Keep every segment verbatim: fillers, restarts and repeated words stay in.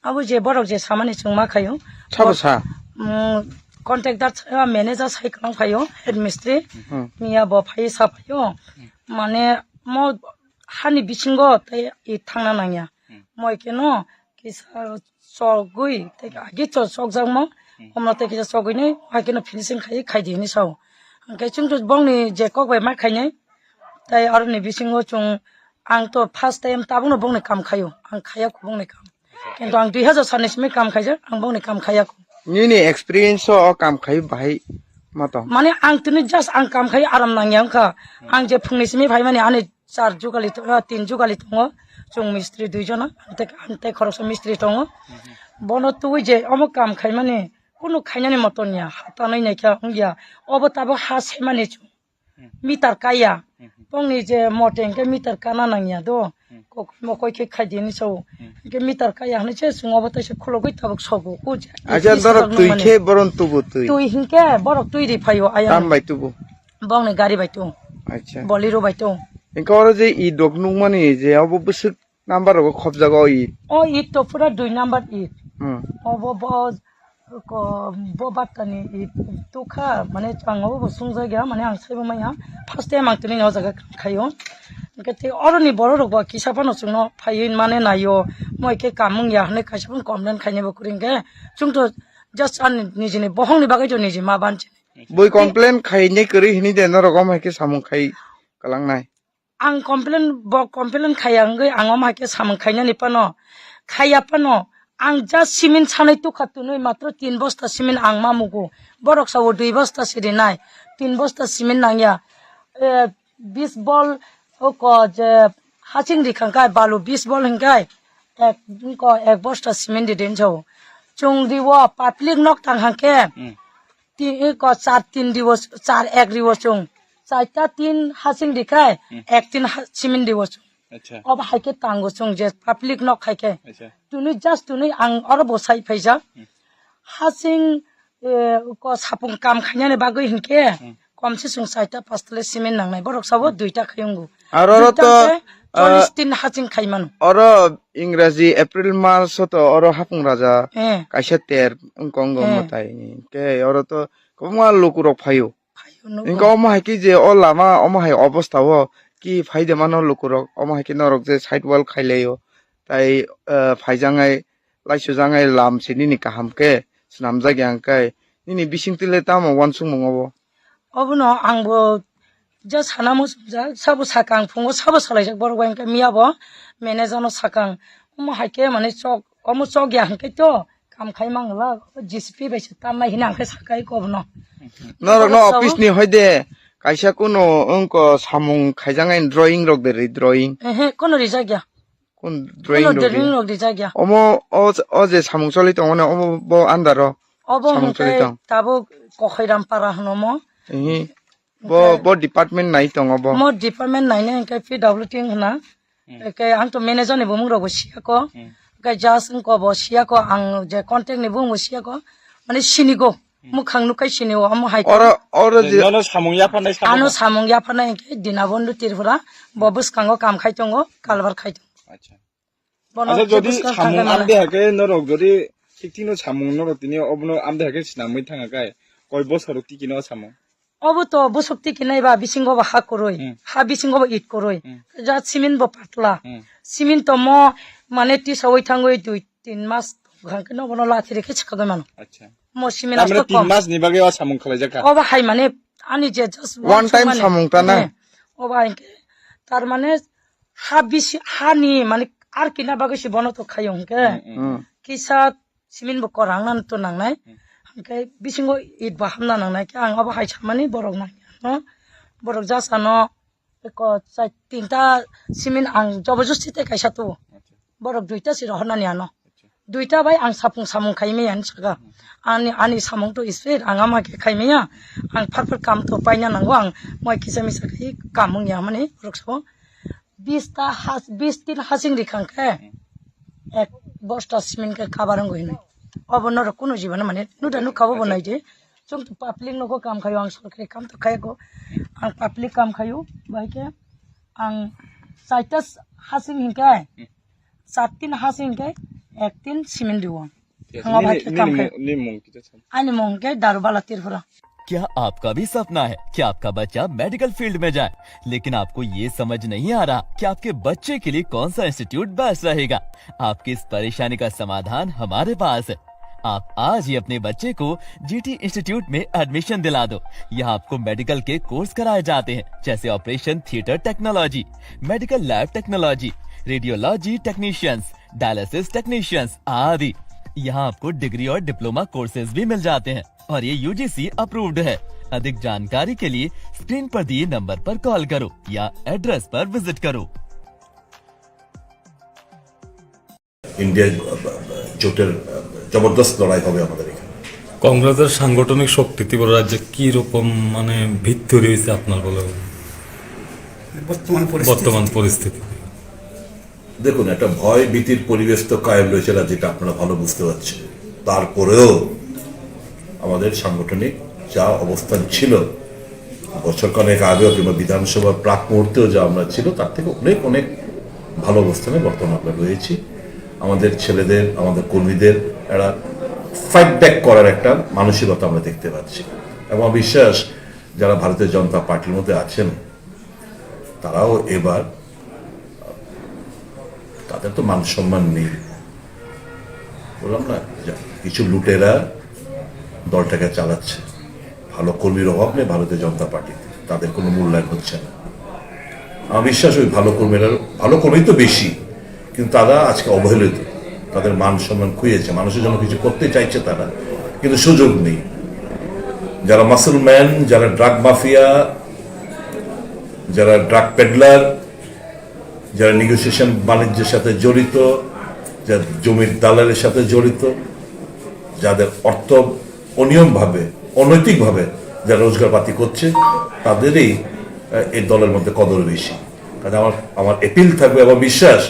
Abo je borok je samani chwng ma khaio. Sabo sa? Mm, contractor sa, manager sai kwlwng phaio, head mistri. Hmm. Miya bo phai sa phaio. Mane mo hani bisingo tei i thangna nangya. Hmm. Moi keno kisa chogwi, tei agi cho-, chokjakmo, Hmm. omno tei kisa chogwini, hai keno finishing khai, khai di hinwi sao. Hwnkhe chwng to bongni je kok bai ma khainai, tei aroni bisingo chwng, ang to first time tabukno bongni kam khaio, ang khaya kubungni kam. Kintu ang dui hazar sani simi kam khaijak, ang bongni kam khaya ku. Nini experience o kam khai bahai ma tong? Mane ang tini just ang kam khai aram nangya wngkha. Ang je phungni simi phaimani ani char jugali to-, ah, tin jugali tongo. Chwng mistri dui jona, ang tei, ang tei khoroksa mistri tongo. Bono tubui je omo kam khaimani kunu khainani moton ya, ha tanwi naikha wngya. Obo tabuk ha semani chwng. Meter kaya. Tongni je mote hwnkhe meter kana nangya do. Kok mokoi khe khaidi hinwi sao. Hwnkhe meter kaya hinwi se chwng obo teisa khulogwi tabuk sogo. O je, Acha, e, dorok twi khe boron tubu twi. Twi hwnkhe borok twi ri phaio ayang. Tam bai tubu? Bongni gari bai tu. Acha. Bolero bai tu. Hwnkhe oro je i dok nukmani je obo bwswk number rogo khopjago i. O it to pura dui number it. Hmm. Obo bo ko, bo battani it tukha, mane ang obo bo sungjakya, mane ang saibo maya. First time ang tini o jaga khaio. Hwnkhe tei oroni borok rok bo kisa phano chwngno phaiwi mane naio. Moi khe kamung ya hwnwi kaisa phano complain khainai bo kwrwi hwnkhe. Chwng to just ani nijini bohongni bagwi to niji ma banchini. Bui complain khainai kwrwi hini de norok omo hai khe samung khai kalangnai. Ang complain, bo complain khaya wngwi ang omo hai khe samung khainani phano, khaya phano, ang just simin sanai tukha tunui matro tin bosta simin ang ma mugo. Borok sao dui bosta si rinai, tin bosta simin nangya. Eh, bis bol, oko je haching rikhang kai balu bis bol hingkai, ek, ko ek bosta simin ri din sao. Chwng riwo public nok tang hangke, Hmm. Ti-, iko char tin riwo, char ek riwo chwng. Chaita tin haching rikhai, Hmm. Ek tin ha-, simin riwo chwng. Acha. Obo hai khe tango chwng je public nok hai khe. Acha. Twnwi just twnwi ang oro bo sai phaijak. Hmm. Haching, eh, ko sapung kam khainani bagwi hinkhe Hmm. komse chwng chaita pasta le simin nangnai. Borok sabo Hmm. duita khai wngo. Aro oro Duita to, khe chollish ah, tin haching khai mano. Oro Ingraji April March o to oro hapung raja Eh. kaisa ter wngkong go Eh. mwtai. Ke oro to kwbangma lukurok phaio. Phaio nugo. Wngkha omo hai khe je o lama omo hai obostha o ki phaide mano lukurok omo hai khe norok je side wall khailaio. Tai, eh, phaijangai, laisojangai lam se nini kaham khe swnamjak ya hwnkhe nini bisingtwi le tamo uansukmung obo? Obono angbo je sana muchungjak, sabo sakang phungo sabo salaijak borok bai hwnkhe miya bo manager no sakang. Omo hai khe mane chok, omo chok ya hwnkhe to kam khai mangla, J C P bai se tamnai hina hwnkhe sakai kobono. Norok no Borok office sabo ni hoide kaisa kuno wngko samung khaijaknai drawing rok de ri drawing. Ehe, kono rijak ya. Kun Kono drawing rok drawing de. Rok rijak ya. Omo o, o je samung choli tongo ne omo bo under o Obo samung choli hwnkhe tong. Tabuk Kokhairam para hwno mo. Ehe. Bo, Hwnkhe bo department nai tongo bo. Mo department nainai hwnkhe P W D hwna. Hmm. Hwnkhe ang to manager ni bumung rok bo siya ko. Hmm. Hwnkhe just wngko bo siya ko, ang je contact ni bumung bo siya ko. Mane sini go. Hmm. Mukhang nukai sini o, amo hai ko. Oro, oro je je nono samung yapharnai sabo Ano ba? Samung yapharnai hwnkhe Dinabondhu Tripura. Bo bwskango kam khai tongo, kalbar khai tongo. Acha. Bono Acha, jodi bwskang samung thangkhe amde mane. Hake norok jodi thik thikno samung norok tini obono amde hake sinamwi thangkha kai, koi bosor tikino samung? Obo to bosok tiki nai ba bisingo bo ha kwrwi, Hmm. Ha bisingo bo it kwrwi. Hmm. Ja simin bo patla. Hmm. Simin to mo mane tisawi thangwi dui tin mas hangkhe no bono lathi rekhe chikagwi mano. Acha. Mo simin Tamre asto tin kom. Mas ni bagwi o samung khwlaijak kha? Obo hai mane ani je just One time mane. Samung ta na? Eh, obo hai khe tar mane ha bisi, hani mane ar kina bagwi se bono to khayo hwnkhe. Hmm, hmm. Hmm. Kisa simin bo kwrang nang to nangnai. Hmm. Hwnkhe bisingo it bo hamna nangnai khe ang obo hai samani borok nang no. Borok jasano eko chai tinta simin ang jobojosti tei kaisa tubu. Acha. Borok duita si rohornani ano. Acha. Duita bai ang sapung samung khai maya hinwi saka. Hmm. Ani, ani samung to speed ang ama khe khai maya. Ang phar phar kam to paina nango ang moi kisa misa khai kam wngya mani borok sabo. Bis ta has, bis tin hasing rikhang khe, Hmm. Ek bosta simin khe kabar wngwi hinwi. Obo norok kunu jibano mane nuda nukha bo Acha. Naidi. Chwng to public nogo kam khayo, ang sorkari kam to khayako. Ang public kam khayo, bai khe ang chaita hasing hinkhe, Hmm. Char tin hasing hinkhe, Ek tin simin diwo. Thangma bhai khe kam khe. Ani mung khe Darubala Tripura. क्या आपका भी सपना है कि आपका बच्चा medical field में जाए, लेकिन आपको ये समझ नहीं आ रहा कि आपके बच्चे के लिए कौन सा इंस्टीट्यूट बेस्ट रहेगा? आपकी इस परेशानी का समाधान हमारे पास है। आप आज ही अपने बच्चे को जीटी इंस्टीट्यूट में एडमिशन दिला दो। यहाँ आपको मेडिकल के कोर्स कराए जाते हैं, जैसे operation theatre technology, medical lab technology, radiology technicians, dialysis technicians आदि। यहाँ आपको डिग्री और डिप्लोमा कोर्सेज भी मिल जाते हैं और ये यूजीसी अप्रूव्ड है। अधिक जानकारी के लिए स्क्रीन पर दिए नंबर पर कॉल करो या एड्रेस पर विजिट करो। ইন্ডিয়া জোটের জবরদস্ত লড়াই হবে আমাদের এখানে। কংগ্রেসের সাংগঠনিক শক্তি ত্রিপুরা রাজ্যে কি রকম, মানে, ভিত তৈরি হয়েছে আপনার বলে? বর্তমান পরিস্থিতি। বর্তমান পরিস্থিতি। দেখুন, একটা ভয় ভীতির পরিবেশ তো কায়েম রয়েছে রাজ্যে, এটা আপনারা ভালো বুঝতে পারছেন। তারপরেও আমাদের সাংগঠনিক যা অবস্থান ছিল, বছর খানেক আগেও কিংবা বিধানসভার প্রাক মুহূর্তেও যা আমরা ছিল, তার থেকে অনেক, অনেক ভালো অবস্থানে বর্তমানে আমরা রয়েছি। আমাদের ছেলেদের, আমাদের কর্মীদের একটা ফাইট ব্যাক করার একটা মানসিকতা আমরা দেখতে পাচ্ছি। এবং আমার বিশ্বাস, যারা ভারতীয় জনতা পার্টির মধ্যে আছেন, তারাও এবার, তাদের তো মান সম্মান নেই, বললাম না, যা, কিছু লুটেরা দলটাকে চালাচ্ছে। ভালো কর্মীর অভাব নেই ভারতীয় জনতা পার্টিতে, তাদের কোনো মূল্যায়ন হচ্ছে না। আমার বিশ্বাস, ওই ভালো কর্মীরা, ভালো কর্মী তো বেশি, কিন্তু তারা আজকে অবহেলিত, তাদের মান সম্মান খুইয়েছে। মানুষের জন্য কিছু করতে চাইছে তারা, কিন্তু সুযোগ নেই। যারা মাসলম্যান, যারা ড্রাগ মাফিয়া, যারা ড্রাগ পেডলার, যারা নেগোসিয়েশন বাণিজ্যের সাথে জড়িত, যারা জমির দালালের সাথে জড়িত, যাদের অর্থ অনিয়মভাবে, অনৈতিকভাবে যারা রোজগারপাতি করছে, তাদেরই, আহ, এই দলের মধ্যে কদর বেশি। কাজে আমার, আমার অ্যাপিল থাকবে, আমার বিশ্বাস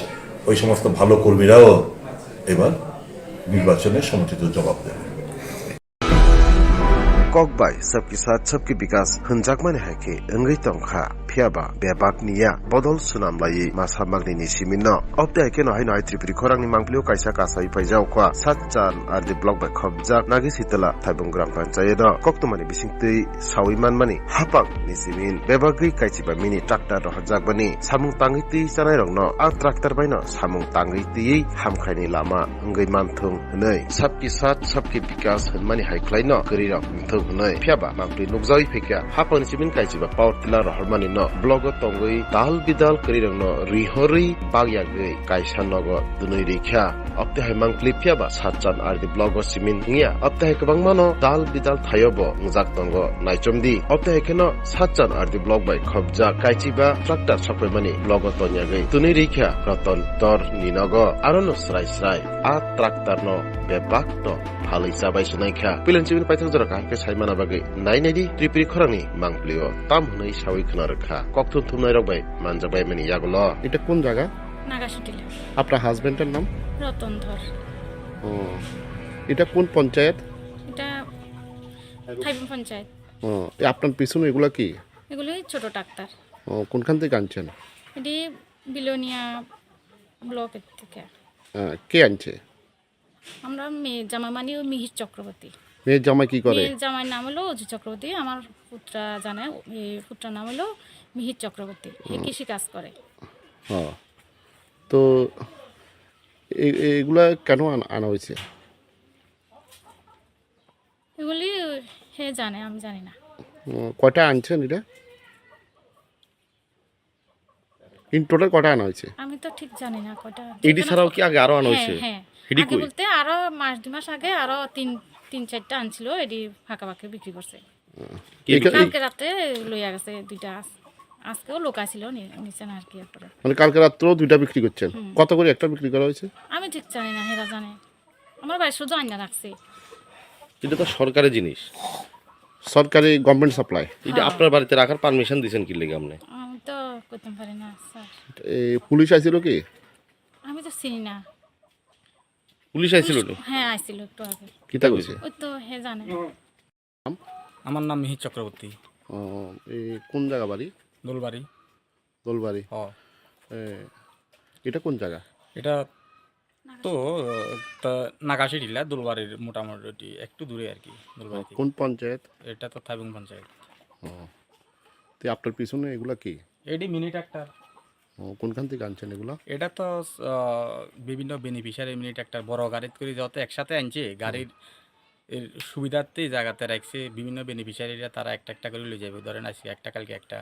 ওই সমস্ত ভালো কর্মীরাও এবার নির্বাচনে সমুচিত জবাব দেবে। Kok bai sabki sat sabki bikas hwnjakmani hai khe wngwi tongkha, phiyaba bebak niya bodol swnam laiwi masa magni ni simin no. Obte hai kheno haino hai Tripuri khorang ni mangpili o kaisa kasawi paijak kha, Satchan R D block bai khopjak Nagi Sitala Thaibung gram panchayat o koktwmani bisingtwi sawi manmani hapang ni simin bebagwi kaichiba mini tractor rohorjakmani samung tangwi twi chanai rokno a tractor baino samung tangwi twiwi hamkhaini lama wngwi manthung hwnwi, sabki sat sabki bikas hwnmani hai khlaino kwrwirok wngthung hwnwi. Phiyaba mangpili nukjawi phaikha hapangni simin kaichiba power tiller rohormani no blogo tongwi dal bidal kwrwirokno rihorwi bagyagwi kaisa nogo twnwi rikha. Obte hai mangpili phiyaba Satchan R D blogo simin wngya. Obte hai kwbangmano dal bidal thaio bo wngjak tongo naichomdi. Obte hai kheno Satchan R D block bai khopjak kaichiba tractor sokpaimani blogo tonyagwi twnwi rikha Roton Dor ni nogo. Arono srai srai a tractor no bebak no phalwi chabai swnai kha. Puilani chibini paithak jora kaham khe sai mana bagwi nai naidi Tripuri khorangni mangpili o tam hwnwi sawi khna rwkha kokthum thumnai rok bai manjakbai mani yagulo. এটা কোন জায়গা? নাগাসুটিলা। আপনার হাজবেন্ডের নাম? রতন ধর। ও, এটা কোন পঞ্চায়েত? এটা থাইবুং পঞ্চায়েত। ও, এ আপনার পিছনে এগুলা কি? এগুলি ছোট ট্রাক্টর। ও, কোনখান থেকে আনছেন? এটি বিলোনিয়া ব্লকের থেকে। হ্যাঁ, কে আনছে? আমরা মেয়ে জামাই, মানে ওই মিহির চক্রবর্তী। মেয়ের জামাই কি করে? মেয়ের জামাইয়ের নাম হলো অজু চক্রবর্তী, আমার পুত্রা জানে, এই পুত্রার নাম হলো মিহির চক্রবর্তী। হে হুম। কৃষি কাজ করে। হ্যাঁ। তো এ-, এগুলা কেন আন-, আনা হয়েছে? এগুলি হে জানে, আমি জানি না। হুম, কয়টা আনছেন এটা? ইন টোটাল কটা আনা হয়েছে? আমি তো ঠিক জানি না কটা। এডি ছাড়াও কি আগে আরো আনা হ্যাঁ, হয়েছে? হ্যাঁ। এডি আগে কই? বলতে আরো মাস, দুই মাস আগে আরো তিন, তিন চারটা আনছিল, এডি ফাঁকা ফাঁকি বিক্রি করছে। হুম। কে বিক্রি? কালকে রাতে লইয়া গেছে দুইটা। আজ-, আজকেও লোক আসিল নি-, নিচে না আর কি, এরপরে। মানে কালকে রাত্রেও দুইটা বিক্রি করছেন? হুম। কত করে একটা বিক্রি করা হয়েছে? আমি ঠিক জানি না, হেরা জানে। আমার ভাই শুধু আইনা রাখছে। এটা তো সরকারি জিনিস। সরকারি গভর্নমেন্ট সাপ্লাই। এটা হ্যাঁ। আপনার বাড়িতে রাখার পারমিশন দিছেন কি লেগে আপনি? আমি তো করতে পারি না, স্যার। এ, পুলিশ আইছিল কি? আমি তো চিনি না। পুলিশ আইছিল পুলিশ, তো? হ্যাঁ, আইছিল একটু আগে। কিতা কইছে? ওই তো হে জানে। আমার নাম মিহির চক্রবর্তী। ও, এই কোন জায়গা বাড়ি? দোলবাড়ি। দোলবাড়ি? হ। এ, এটা কোন জায়গা? এটা তো, তো নাগাশিডিলা দুলবাড়ির মোটামুটি একটু দূরে আর কি, দুলবাড়ি থেকে। কোন পঞ্চায়েত? এটা তো থাইবং পঞ্চায়েত। ও। তো আপনার পিছনে এগুলা কি? এডি মিনি ট্রাক্টর। ও, কোনখান থেকে আনছেন এগুলা? এটা তো, আহ, বিভিন্ন বেনিফিশিয়ারি মিনি ট্রাক্টর বড় গাড়িত করে যত একসাথে আনছে, গাড়ির এর সুবিধার্থে জায়গাতে রাখছে, বিভিন্ন বেনিফিশিয়ারিরা তারা একটা একটা করে লই যাবে, ধরেন আজকে একটা, কালকে একটা।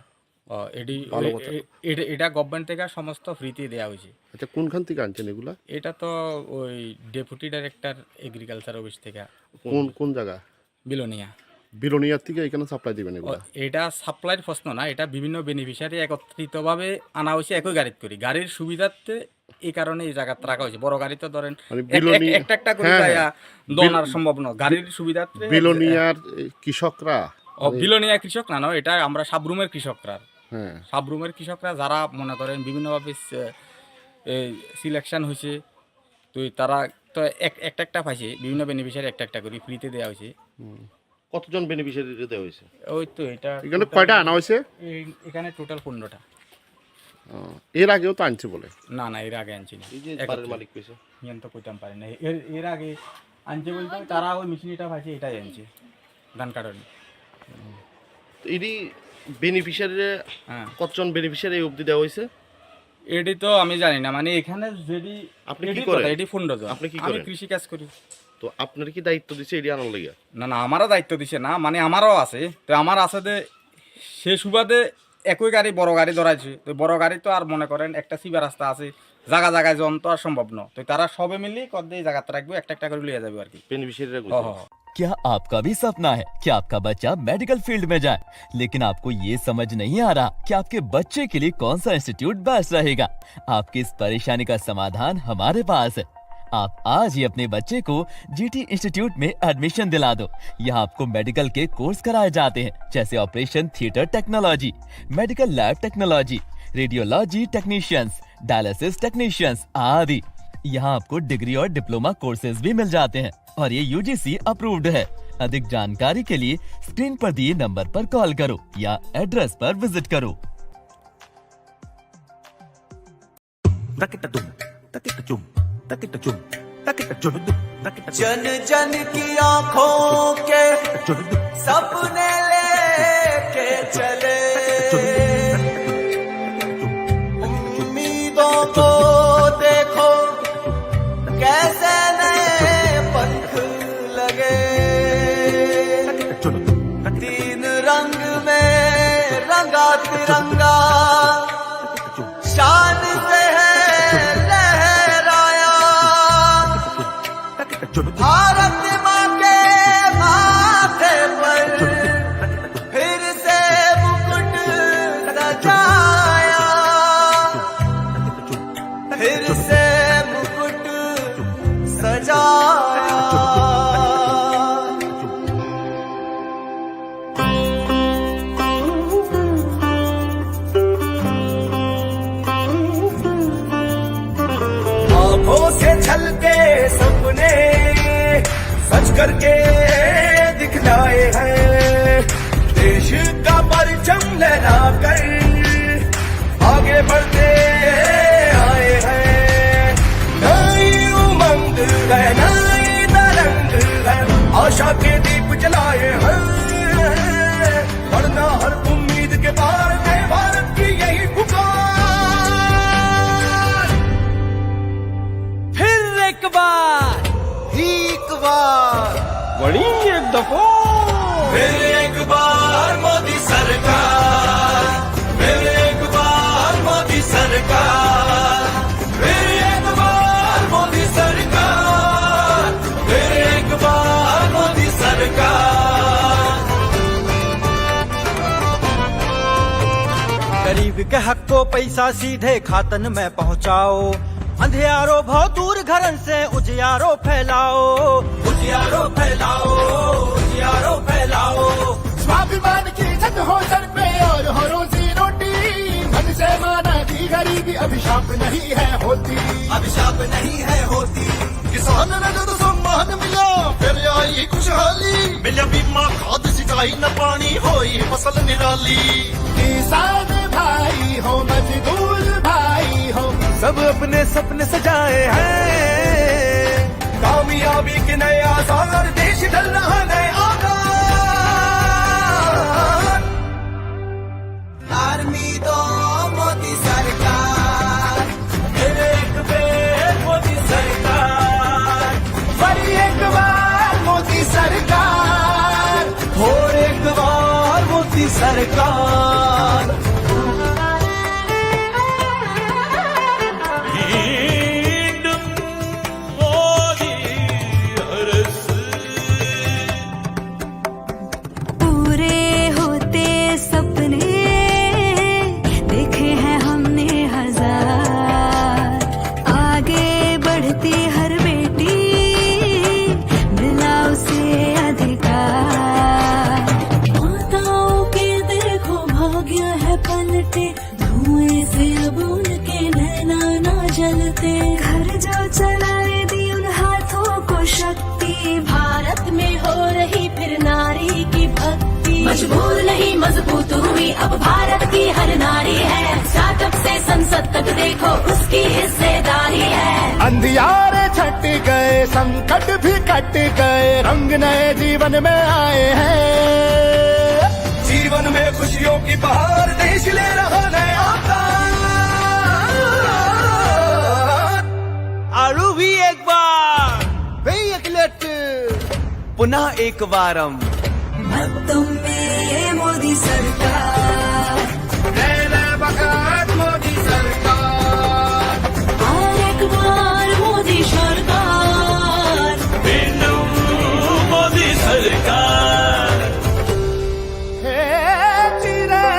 ও, এডি-, ভালো ওই, কথা। এ-, এটা, এটা গভর্নমেন্ট থেকে সমস্ত ফ্রিতে দেওয়া হয়েছে। আচ্ছা, কোনখান থেকে আনছেন এগুলা? এটা তো ওই ডেপুটি ডাইরেক্টর এগ্রিকালচার অফিস থেকে। কোন, কোন জায়গা? বিলোনিয়া। বিলোনিয়া থেকে এখানে সাপ্লাই দিবেন ও, এগুলা? এটা সাপ্লাইর প্রশ্ন না, এটা বিভিন্ন বেনিফিশিয়ারি একত্রিতভাবে আনা হয়েছে একই গাড়িত করে। গাড়ির সুবিধার্থে এই কারণে এই জায়গাতে রাখা হয়েছে। বড় গাড়ি তো ধরেন মানে এক-, এক-, বিলোনি-, একটা একটা করে হ্যাঁ, যাইয়া হ্যাঁ। দোয়ানোর বিল-, সম্ভব নয়। গাড়ির সুবিধার্থে বিলোনিয়ার এই কৃষকরা ও, মানে বিলোনিয়া কৃষক না, না, এটা আমরা সাব্রুমের কৃষকরা। হ্যাঁ। সাব্রুমের কৃষকরা যারা মনে করেন বিভিন্নভাবে সে-, এই সিলেকশন হয়েছে, তো তারা তো এক-, একটা একটা পাইছে, বিভিন্ন বেনিফিশিয়ারি একটা একটা করে ফ্রিতে দেওয়া হয়েছে। হুম। কতজন বেনিফিশিয়ারিরে দেওয়া হয়েছে? ওই তো এটা এখানে টোটাল কয়টা আনা হয়েছে? এই, এখানে টোটাল পনেরোটা। ও, এর আগেও তো আনছে বলে। না, না, এর আগে আনছি না। এই যে এক বারের হচ্ছে। মালিক কইছে? ইয়ান তো কইতাম পারি না। এর, এর আগে আনছে বলতে তারা ওই মেশিন এটা পাইছে, এটাই আনছে। ধান কাটানি। তো এডি বেনিফিশিয়ারিরে হ্যাঁ। কতজন বেনিফিশিয়ারি এই অবধি দেওয়া হয়েছে? এডি তো আমি জানি না, মানে এখানে যেডি আপনি কি এডি করেন? কত? এডি পনেরো জন। আপনি কি আমি করেন? কৃষি কাজ করি। তো আপনার কি দায়িত্ব দিছে এডি আনার লাগিয়া? না, না, আমারও দায়িত্ব দিছে না, মানে আমারও আছে। তো আমার আছে যে সে সুবাদে একই গাড়ি বড় গাড়ি ধরাইছে। তো বড় গাড়ি তো আর মনে করেন একটা সিবা রাস্তা আছে, জায়গা জায়গায় জন তো আর সম্ভব না। তো তারা সবে মিলি কত দিয়ে জায়গাতে রাখবো, একটা একটা করে লিয়ে যাবে আর কি। বেনিফিশিয়ারিরা হ, হ, কইছে? হ। क्या आपका भी सपना है कि आपका बच्चा मेडिकल फील्ड में जाए, लेकिन आपको ये समझ नहीं आ रहा कि आपके बच्चे के लिए कौन सा इंस्टीट्यूट बेस्ट रहेगा? आपकी इस परेशानी का समाधान हमारे पास है। आप आज ही अपने बच्चे को जीटी इंस्टीट्यूट में एडमिशन दिला दो। यहाँ आपको मेडिकल के कोर्स कराए जाते हैं, जैसे operation theatre technology, medical lab technology, radiology technicians, dialysis technicians आदि। यहाँ आपको डिग्री और डिप्लोमा कोर्सेज भी मिल जाते हैं और ये यूजीसी अप्रूव्ड है। अधिक जानकारी के लिए स्क्रीन पर दिए नंबर पर कॉल करो या एड्रेस पर विजिट करो। तकिट तुम, तकिट चुम, तकिट चुम, तकिट चुम, तकिट चुम। जन जन की आंखों के सपने लेके चले। उम्मीदों को देखो कैसे नए पंख लगे। तीन रंग में रंगा तिरंगा शान से है लहराया। भारत माँ के माथे पर फिर से मुकुट सजाया, फिर से मुकुट सजाया। आंखों से छलके सपने सच करके दिखलाए हैं। देश का परचम लहराकर आगे बढ़ते आए हैं। नई उमंग है, नई तरंग है, आशा के दीप जलाए हैं। बढ़ना हर उम्मीद के पार, नए भारत की यही पुकार। फिर एक बार, एक बार, बड़ी एक दफा। फिर एक बार मोदी सरकार, फिर एक बार मोदी सरकार, फिर एक बार मोदी सरकार, फिर एक बार मोदी सरकार। गरीब के हक को पैसा सीधे खातन में पहुंचाओ। अंधियारो भव दूर घरन से उजियारो फैलाओ। उजियारो फैलाओ, उजियारो फैलाओ। स्वाभिमान की छत हो सर पे और हो रोजी रोटी। मन से माना की गरीबी अभिशाप नहीं है होती। अभिशाप नहीं है होती। किसान ने जब सम्मान मिला, फिर आई खुशहाली। मिला बीमा, खाद, सिंचाई, न पानी, होई फसल निराली। किसान भाई हो, मजदूर भाई हो, अब अपने सपने सजाए हैं। कामयाबी के नए आसार, देश ढल रहा नए आकार। आर्मी तो मोदी सरकार, फिर एक बेर मोदी सरकार, फिर एक बार मोदी सरकार, और एक बार मोदी सरकार। पूरे होते सपने देखे हैं हमने हजार, आगे बढ़ती हर बेटी मिला उसे अधिकार। माताओं के देखो भाग्य है पलटे, धुएं से अब उनके नैना ना जलते। घर जो चलाए दी उन हाथों को शक्ति, भारत में हो रही फिर नारी की भक्ति। मजबूर नहीं मजबूत हुई अब भारत की हर नारी है। स्टार्टअप से संसद तक देखो उसकी हिस्सेदारी है। अंधियारे छट गए, संकट भी कट गए, रंग नए जीवन में आए हैं। जीवन में खुशियों की बहार, देश ले रहा नया आकार। आरु भी एक बार, भी एक लट, पुनः एक बारम। मत तुम में ये मोदी सरकार। पहले वक्त मोदी सरकार। और एक बार मोदी सरकार। बिंदु मोदी सरकार। हे चिरे।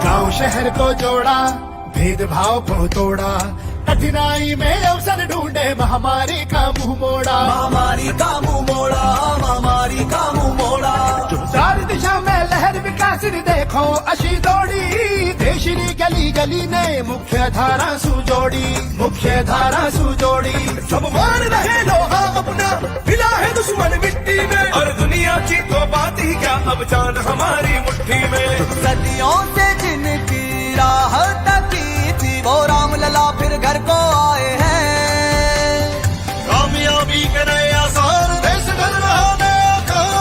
गांव शहर को जोड़ा, भेदभाव को तोड़ा, कठिनाई में अवसर ढूंढे, महामारी का मुंह मोड़ा। महामारी का मुंह मोड़ा, महामारी का मुंह मोड़ा। चार दिशा में लहर विकास री देखो, अशी दौड़ी, देश री गली गली ने मुख्य धारा सु जोड़ी, मुख्य धारा सु जोड़ी। सब मार रहे लोहा अपना, मिला है दुश्मन मिट्टी में। और दुनिया की तो बात ही क्या, अब जान हमारी मुट्ठी में। सदियों से जिनकी राह तकी थी, वो राम लला फिर घर को आए हैं। कामयाबी के नए आसार, देश ढल रहा नया आकार।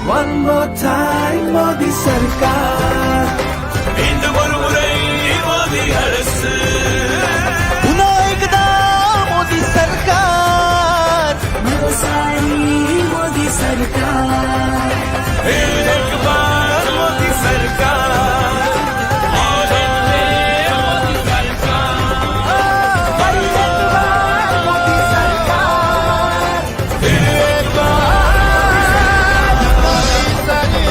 One more time मोदी सरकार। हिंद मुरमुरै मोदी हर्ष। पुनः एकदा मोदी सरकार। सारी मोदी सरकार। फिर एक बार मोदी सरकार। और एक बार मोदी सरकार। फिर एक बार मोदी सरकार। फिर एक बार मोदी सरकार।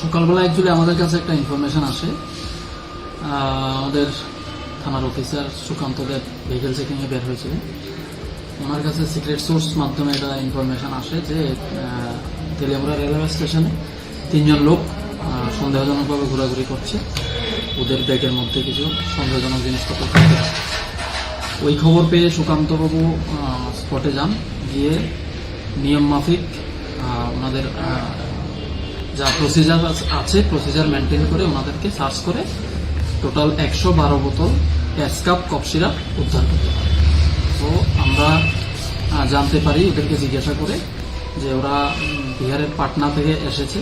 সকালবেলা অ্যাকচুয়ালি আমাদের কাছে একটা ইনফরমেশন আসে, আহ, আমাদের থানার অফিসার সুকান্ত দেব ভেহিকল চেকিংয়ে বের হয়েছিলেন। ওনার কাছে সিক্রেট সোর্স মাধ্যমে একটা ইনফরমেশন আসে যে, আহ, তেলিয়ামুড়া রেলওয়ে স্টেশনে তিনজন লোক, আহ, সন্দেহজনকভাবে ঘোরাঘুরি করছে, ওদের ব্যাগের মধ্যে কিছু সন্দেহজনক জিনিসপত্র থাকে। ওই খবর পেয়ে সুকান্তবাবু, আহ, স্পটে যান, গিয়ে নিয়ম মাফিক, আহ, ওনাদের, আহ, যা প্রসিজার আছ-, আছে, প্রসিজার মেনটেন করে ওনাদেরকে সার্চ করে টোটাল একশো বারো বোতল ক্যাশ কাপ কফ সিরাপ উদ্ধার করতে পারে। তো আমরা, আহ, জানতে পারি ওদেরকে জিজ্ঞাসা করে যে ওরা, উম, বিহারের পাটনা থেকে এসেছে,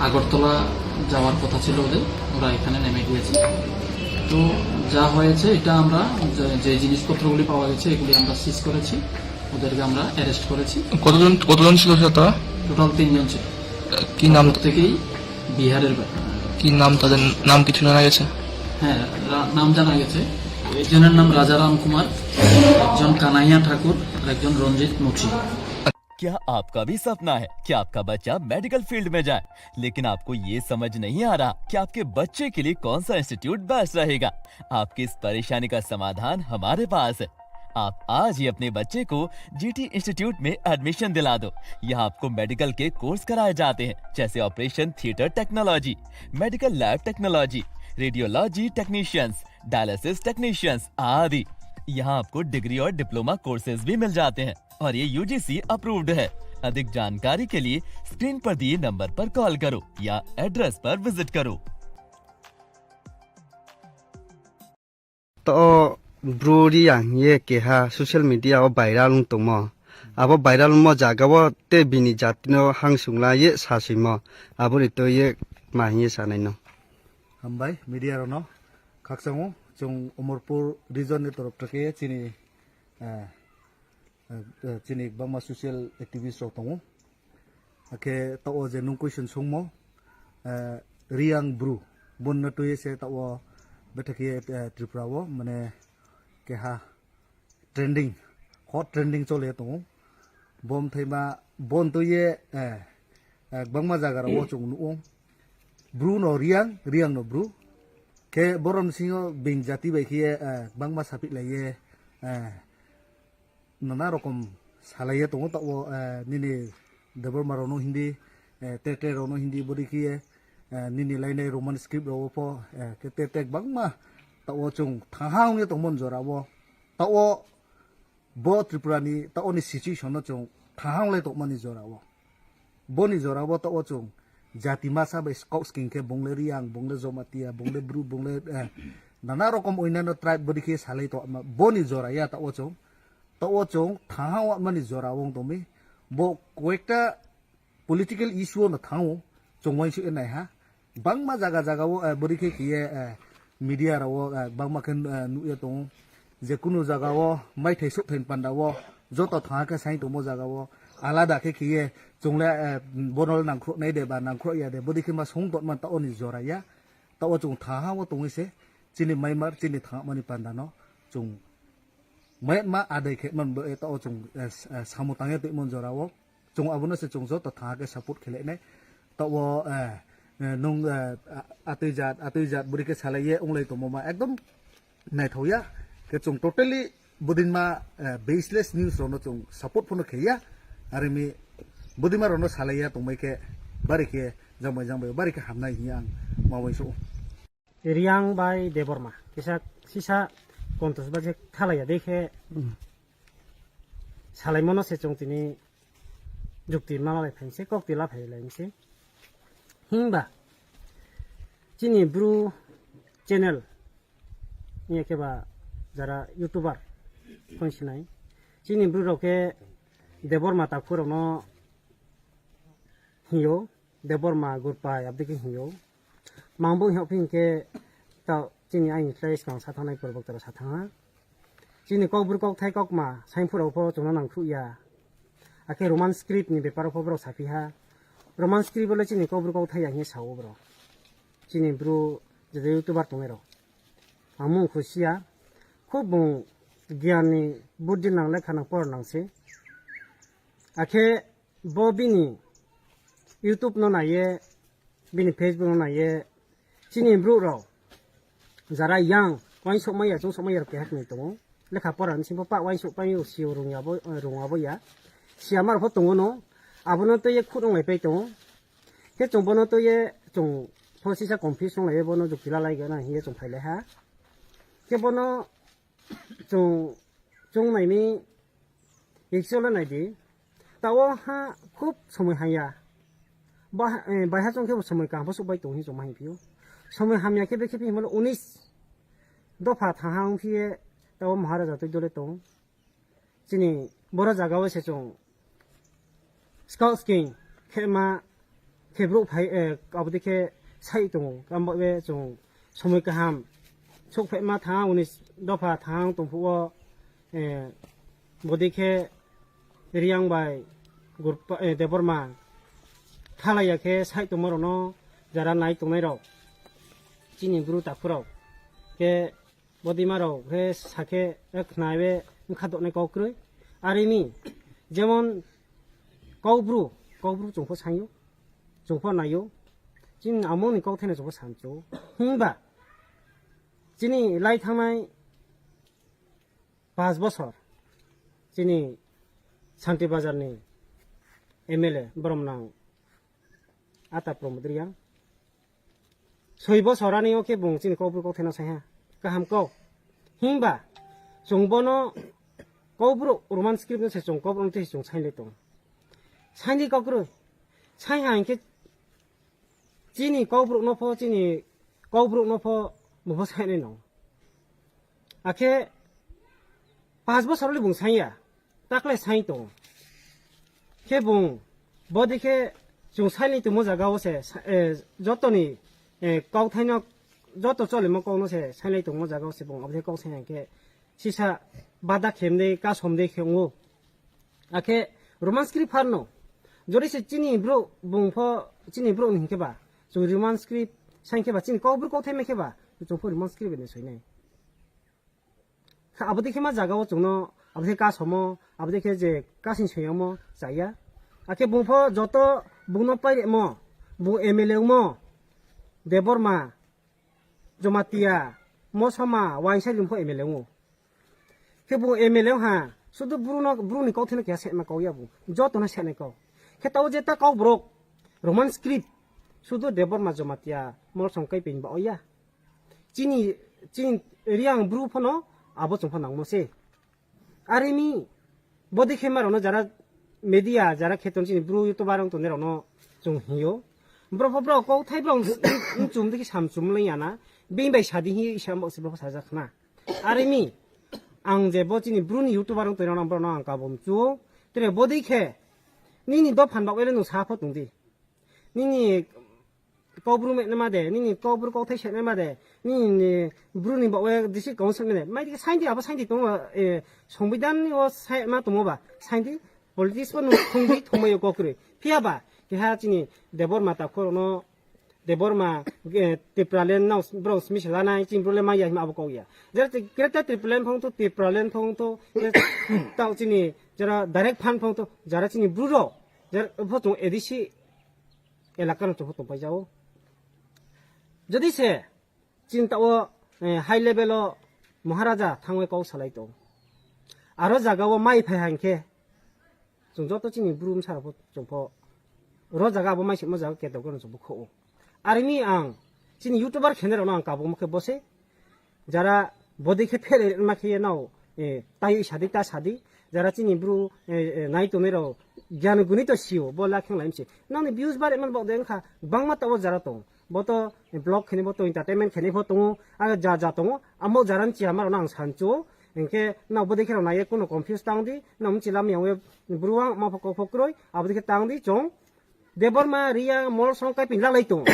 আগরতলা যাওয়ার কথা ছিল ওদের, ওরা এখানে নেমে গিয়েছে। তো যা হয়েছে, এটা আমরা যে, যে জিনিসপত্রগুলি পাওয়া গেছে, এগুলি আমরা সিজ করেছি, ওদেরকে আমরা অ্যারেস্ট করেছি। কতজন, কতজন ছিল সেটা? টোটাল তিনজন ছিল। কি নাম? প্রত্যেকেই বিহারের বা-, কি নাম তাদের? নাম কিছু জানা গেছে? হ্যাঁ, রা-, নাম জানা গেছে। একজনের নাম রাজারাম কুমার, একজন কানাইয়া ঠাকুর, আর একজন রঞ্জিত মুখী। क्या आपका भी सपना है कि आपका बच्चा मेडिकल फील्ड में जाए, लेकिन आपको ये समझ नहीं आ रहा कि आपके बच्चे के लिए कौन सा इंस्टीट्यूट बेस्ट रहेगा? आपकी इस परेशानी का समाधान हमारे पास है। आप आज ही अपने बच्चे को जीटी इंस्टीट्यूट में एडमिशन दिला दो। यहाँ आपको मेडिकल के कोर्स कराए जाते हैं, जैसे operation theatre technology, medical lab technology, radiology technicians, dialysis technicians आदि। यहाँ आपको डिग्री और डिप्लोमा कोर्सेज भी मिल जाते हैं और ये यूजीसी अप्रूव्ड है। अधिक जानकारी के लिए स्क्रीन पर दिए नंबर पर कॉल करो या एड्रेस पर विजिट करो। To o bru Riyang ye keha social media o viral wng tongmo. Abo viral wngmo jaga o tei bini jatino hangsungla ye saswimo. Aboni to ye ma hingye sanai no. Hambai media rono khakchangno chwng Omorpur region ni torop theke chini, eh, eh, chini bangma social activist rok tongo. Akhe to o je nung question songmo, eh, Riyang bru, bonno twi se to o bethakhe, eh, Tripura o mane keha trending, hot trending chole tongo. Bom thaima bon to ye, eh, eh, bangma jaga rok o chwng nuo. Bru no Riyang, Riyang no bru. Khe borom singo bing jati bai khe, eh, bangma sapik lai ye, eh, nana rokom salaiye tongo, tabo, eh, nini Debbarma rokno hindi, eh, te te rokno hindi bodi khiye, eh, nini lainai Roman script rok pho, eh, khe te te bangma tabo chwng thaha wngye tongmani jora o. Tabo bo Tripura ni tabo ni situation no chwng thaha wnglai tongmani jora o. Boni jora o tabo chwng jati masa bai kok sking khe bongle Riyang, bongle Jomatia, bongle Bru, bongle, eh, nana rokom oinano tribe bodi khe salai tongma. Boni jora ya tabo chwng Tabo chwng thaha wngmani jora wng tongmi. Bo koekta political issue no thango chwng uansuk nai ha. Bangma jaga jaga o, eh, bwrwi khe khiye, eh, media rao, eh, bangma khe, eh, nukya tongo. Je kunu jaga o maithai sukthai panda o joto thaha khe sai tongmo jaga o alada khe khiye chwng le, eh, bono le nangkhruh nai de ba nangkhruh ya de bwrwi khe ma song tongma ta oni jora ya. Tabo chwng thaha o tongwi se chini maimar chini thangmani panda no chwng Mai ma adai khe man bo, eh, tao chwng, eh, s-, eh, samung tangya twi mon jora o. Chwng abono se chwng joto thaha khe support khe lai nai. Tao, eh, eh, nung, eh, a-, atwi jat, atwi jat bwrwi khe salai ye wng lai tongmo ma ekdom naithok ya. Khe chwng totally budin ma, eh, baseless news rok no chwng support phano khe ya. Arimi budima rok no salai ya tongbai khe bari khe jangbai jangbai bari khe hamnai hini ang ma uansuk. Riyang bai Debbarma kisa sisa kontos ba je thalaiya de khe, hmm, salaimano se chwng tini jukti ma lai phai se kok tila phai lai se. Himba chini bru channel ni khe ba jara YouTuber khon sinai. Chini bru rok khe Debbarma takhu rok no hiyo. Debbarma Gurpai abdi khe hingyo. Mangbo hingyo phi hinkhe ta chini aini tei swkang sathangnai purbo toro sathangnai. Chini kokbru kokthai kokma saimphuru pho chwngno nangkhruh ya. Akhe Roman script ni bepar pho borok saphi ha. Roman script le chini kokbru kokthai ya hinwi sao borok. Chini bru je je YouTuber tongwi rok. Ang mung khusia. Khub bung giyan ni buddhi nang lekha nang por nang se. Akhe Bo bini YouTube no naiye, bini Facebook no naiye, chini bru rok jara yang wansok maya, chungsok maya rok keha kwnwi tongo. Lekha pora ni simi bo pak wansok pai o, sio rung ya bo, rung abo ya. Siya mar pho tongo no, abono tei ye khut wnglai pai tongo. Khe chwng bono tei ye chwng pho sisa confuse wnglai ye bono jukti lalai gana hiye chwng phai lai ha. Khe bono chwng, chwng naini actually naidi, tao ha khub somoi hamya. Ba, eh, baiha chwng khe bo somoi kaham bo swk bai tong hi chwng ma him phio. Somoi hamya khe bekhe phimalo unis dopha thaha wng phiye tao Maharaja twi dole tong. Chini boro jaga o se chwng Scout king khe ma khe bru phai, eh, abodi khe sai tongo. Kamo be chwng somoi kaham sok phai ma thang unis dopha thang tong phuo, eh, bodi khe Riyang bai Gurpa, eh, Debbarma thalaiya khe sai tongma rok no jara nai tongnai rok chini bru takhu rok khe Bodima rok he sakhe, eh, khnaibe wngkha doknai kok kwrwi. Arini, jemon, Kokbru, Kokbru chwngpho sayo, chwngpho nayo, chini amoni kok thaino chwngpho sancho. Himba, chini lai thangnai pas bosor, chini Santi Bazar ni M L A, borom nang Ata Pramod Reang. Soi bosor ani o khe bung chini Kokbru kok thaino saiha. Kaham kok. Himba, chwng bono Kokbru Roman script no se chwng Kokbru no tei chwng sainle tong. Sainle kok kwrwi. Saiha hinkhe chini Kokbru no pho, chini Kokbru no pho, bung pho sainai no. Akhe pas bosor le bung saiya. Takle sai tongo. Khe bung, bodi khe chwng sailai tongmo jaga o se, sa-, eh, jotoni, eh, kok thaino, joto cholimo kok no se sailai tongmo jaga o se bung, abo khe kok sai khe sisa bada khemde, kasom de khe wngo. Akhe Roman script pharno, jodi se chini bro, bung pho chini bro ni hinkhe ba, chwng Roman script sai khe ba, chini Kokbru kok thai mai khe ba, chwng pho Roman script ni soinai. Kha abo dei khe ma jaga o chwngno, abo dei khe kasomo, abo dei khe je kasing soyamo chaya. Akhe bung pho joto bungno pairemo, bung M L A wngmo, Debbarma, Jamatia, Mosama, Wainsa bung pho M L A wngo. Khe bung M L A wngha, sudu bruno, bruni kok theno keha sema kok ya bung, jotono senai kok. Khe tao je ta kok borok, Roman script, sudu Debbarma, Jamatia, Molsom kai pin ba oya. Chini, chini Reang bru phano abo chwng pha nangmo se. Arimi, bodi khe ma rokno jara media, jara kheton chini bru YouTuber rok tongnai rokno chwng hiyo. Bro pho bro kok thai bro chum dikhi sam chum lai yana. Bini bai sadi hi sam bo se bro sajak khna. Arimi, ang je bo chini bru ni YouTuber rok tongnai rokno bro no ang kabum chu. Tene bodi khe, nini dophan bagwele nung sa pho tongdi. Nini Kokbru mena ma de, nini Kokbru kokthai se ma de, nini bru ni bawe disi kong se ma de. Mai dike sainti abo sainti tongo, eh, Songbidan ni o sai ma tongo ba. Sainti politics bo nung thongdi thongmai o kokrwi. Phiya ba, keha chini Debbarma ta khoro no, Debbarma, eh, Tipraland no bro smi se lanai, chini bro le maya hima abo kok ya. Jara ti-, Greater Tipraland phong to, Tipraland phong to, eh, tao chini jara direct fan phong to, jara chini bru ro, jara pho tong A D C elaka no chopho tongpai jao. Jodi se chinta o, eh, high level o Maharaja thangwi kok salai tong. Aro jaga o mai phai hangkhe chwng joto chini brum sara pho chwng pho ro jaga abo mai simo jaga ketok no chwng pho kho. Arimi ang chini YouTuber khenai rok no ang kabung khe bose. Jara bodi khe phele ma khe nao, eh, tai sadi ta sadi. Jara chini bru, eh, eh, nai tongnai rao gyan guni to sio, bo la kheng laim se. Nang ni views bare man bok de wngkha, bangma tabo jara tong. Bo to, eh, vlog kheni bo to entertainment kheni bo tongo, aga ja ja tongo. Amo jara ni chiya ma rao nang sancho. Hingke nao bodi khe rao nai kuno confuse tang di, nang mchi lam yang we bru ang ma pho kok pho kroi, abo di khe tang di chong. Debbarma, Reang, Molsom kai pin lalai tong.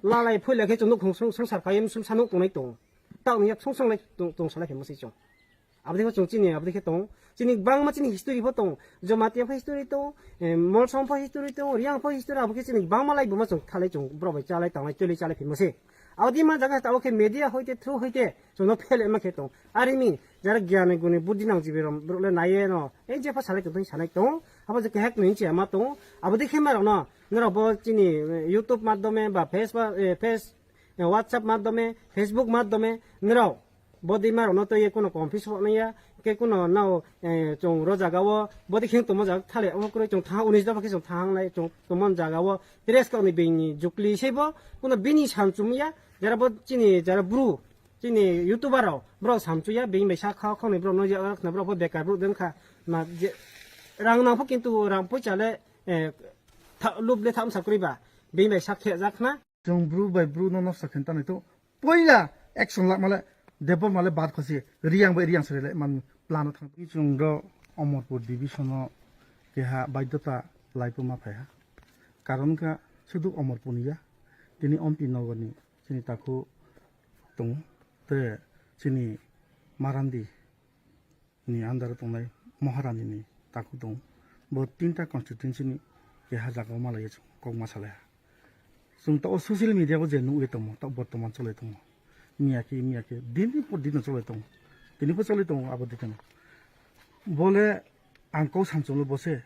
Lalai phui lai khe chong nuk khong song, song sar kai em sum sanuk tongnai tong. Tao ni yak song song lai tong, tong salai khe masi chong. Abdi khe chwng chini, abdi khe tong. Chini bangma chini history pho tong. Jamatia pho history tong, eh, Molsom pho history tong, Reang pho history, abo khe chini bangma lai buma chwng thalai chwng, borok bai chalai tanglai, tolai chalai phimo se. Abdi ma jaga ta, oke, media hoite, through hoite, chwngno phele ma khe tong. Arimi, jara gyani guni, buddhi nang jibi rom, borok le naiye no. Ei je pha salai tong, sanai tong. Abo je kehek ni chi ama tong. Abdi khe ma rok no, norok bo chini, eh, YouTube madhyome ba Facebook, eh, Face, eh, WhatsApp madhyome, Facebook madhyome, norok Bodi ma rok no twi kuno confuse rok nai ya, ke kuno nao, eh, chwng ro jaga o, bodi kheng tongmo jaga thale, omo kwrwi chwng tha unis dopha khe chwng tha nai chwng tongmo jaga o, dress kok ni bini jukli se bo, kuno bini sam chum ya, jara bo chini jara bru, chini YouTuber rok, borok sam chu ya, bini bai sa kha khong ni borok no ya, borok bo bekar borok den kha, ma je, rang nang pho kintu rang poicha le, eh, tha-, lub le tham sa kwrwi ba, bini bai sa khe jak na. Chwng bru bai bru no noksa khen tanai to. Poila action lak male Debbarma le bad khosi Reang bai Reang sere le man plan o thang. Chwng ro Omorpur division o keha baidyota lai puma phai ha. Karon ka sudu Omorpur ni ya. Tini Ompi Nogor ni chini takhu tongo. Te chini Marandi ni under o tongnai Maharani ni takhu tongo. Bo tinta constituency ni keha jaga o malaiya chwng kok ma salaiha. Chwng tabuk social media o je nugwi tongmo, tabuk bortoman cholai tongmo. Miyakhe, miyakhe, dini por dino cholai tongo. Tini pho cholai tongo abo dikhe. Bole ang kok samchwlo bose.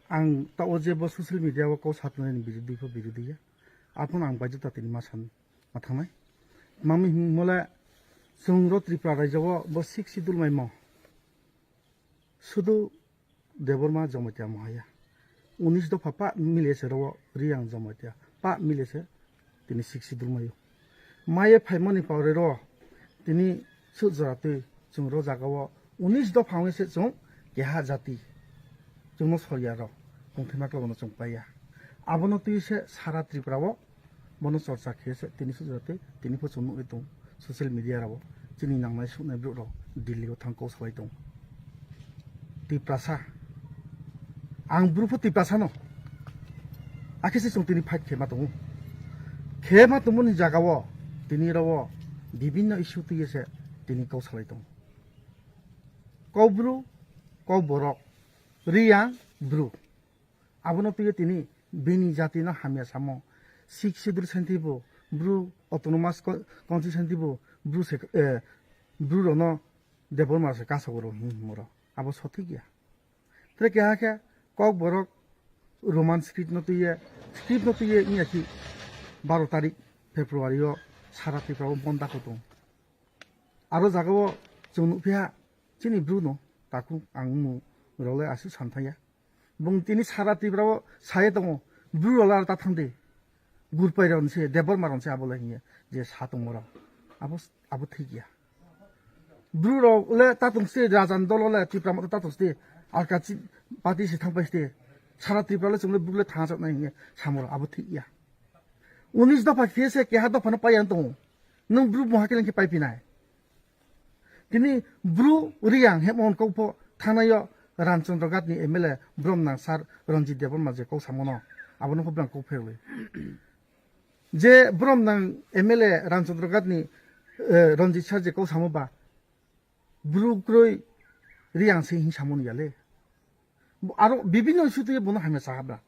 Ang ta o je bo social media o kok satnai ni birodhi pho birodhi ya. Aphano ang baidhota tini ma san ma thangnai. Mami himole chwng ro Tripura rajyo o bo sixth schedule mai mo. Sudu Debbarma Jamatia Mohaya. Unis dopha pa mile se ro Riyang Jamatia. Pa mile se tini sixth schedule mayo. Maye phaimani pore ro tini sut jora twi chwng ro jaga o unis dopha wngwi se chwng keha jati. Chwngno sorya ro. Tongthima kla bono chwng paiya. Abono twi se sara Tripura o bono chorcha khe se tini sujate tini pho chwng nugwi tong social media rao chini nangnai suknai borok rok Delhi o thang kok salai tong. Tiprasa, ang bru pho Tiprasa no, akhe se chwng tini fight khe ma tongo. Khe ma tongmani jaga o tini rao bibinno issue twi se tini kok salai tong. Kok bru, kok borok, Riyang bru. Abono twiwi tini bini jati no hamya samo. Sixth schedule senti bo bru autonomous co-, council senti bo bru se, eh, bru rok no Debbarma se kasogo rok hini himo rok. Abo sothik ya. Tre keha khe kok borok Roman script no twiwi, script no twiwi wngya khi baro tarik February o sara Tripura o monda ko tong. Aro jaga o chwng nukphiha chini bru no takhuk ang mung rok le aswk santhaya. Bung tini sara Tripura o saye tongo, bru rok le aro ta thang di. Gurpai rok se, Debbarma rok se abo le hiye je sa tongo rok. Abo, abo thik ya. Bru rok le ta tong se, Rajan dol le, Tipra Motha ta tong se, Alkachi party se thang pai se. Sara Tripura le chwng le bru le thang chak nai hiye samoro abo thik ya. Unis dopha khe se keha dopha no pai ang tongo. Nwng bru muha khe lengkhe pai phinai. Tini bru Riyang hemon kok pho thangnai o Ramchandra Ghat ni M L A brom nang sir Ranjit Debbarma je kok samo no, abo no pho bwrang kok pherwi. Je brom nang M L A Ramchandra Ghat ni, eh, Ranjit sir je kok samo ba bru kwrwi Riyang se hing samo ni ya le. Bo aro bibinno issue twi bono hamya cha habra.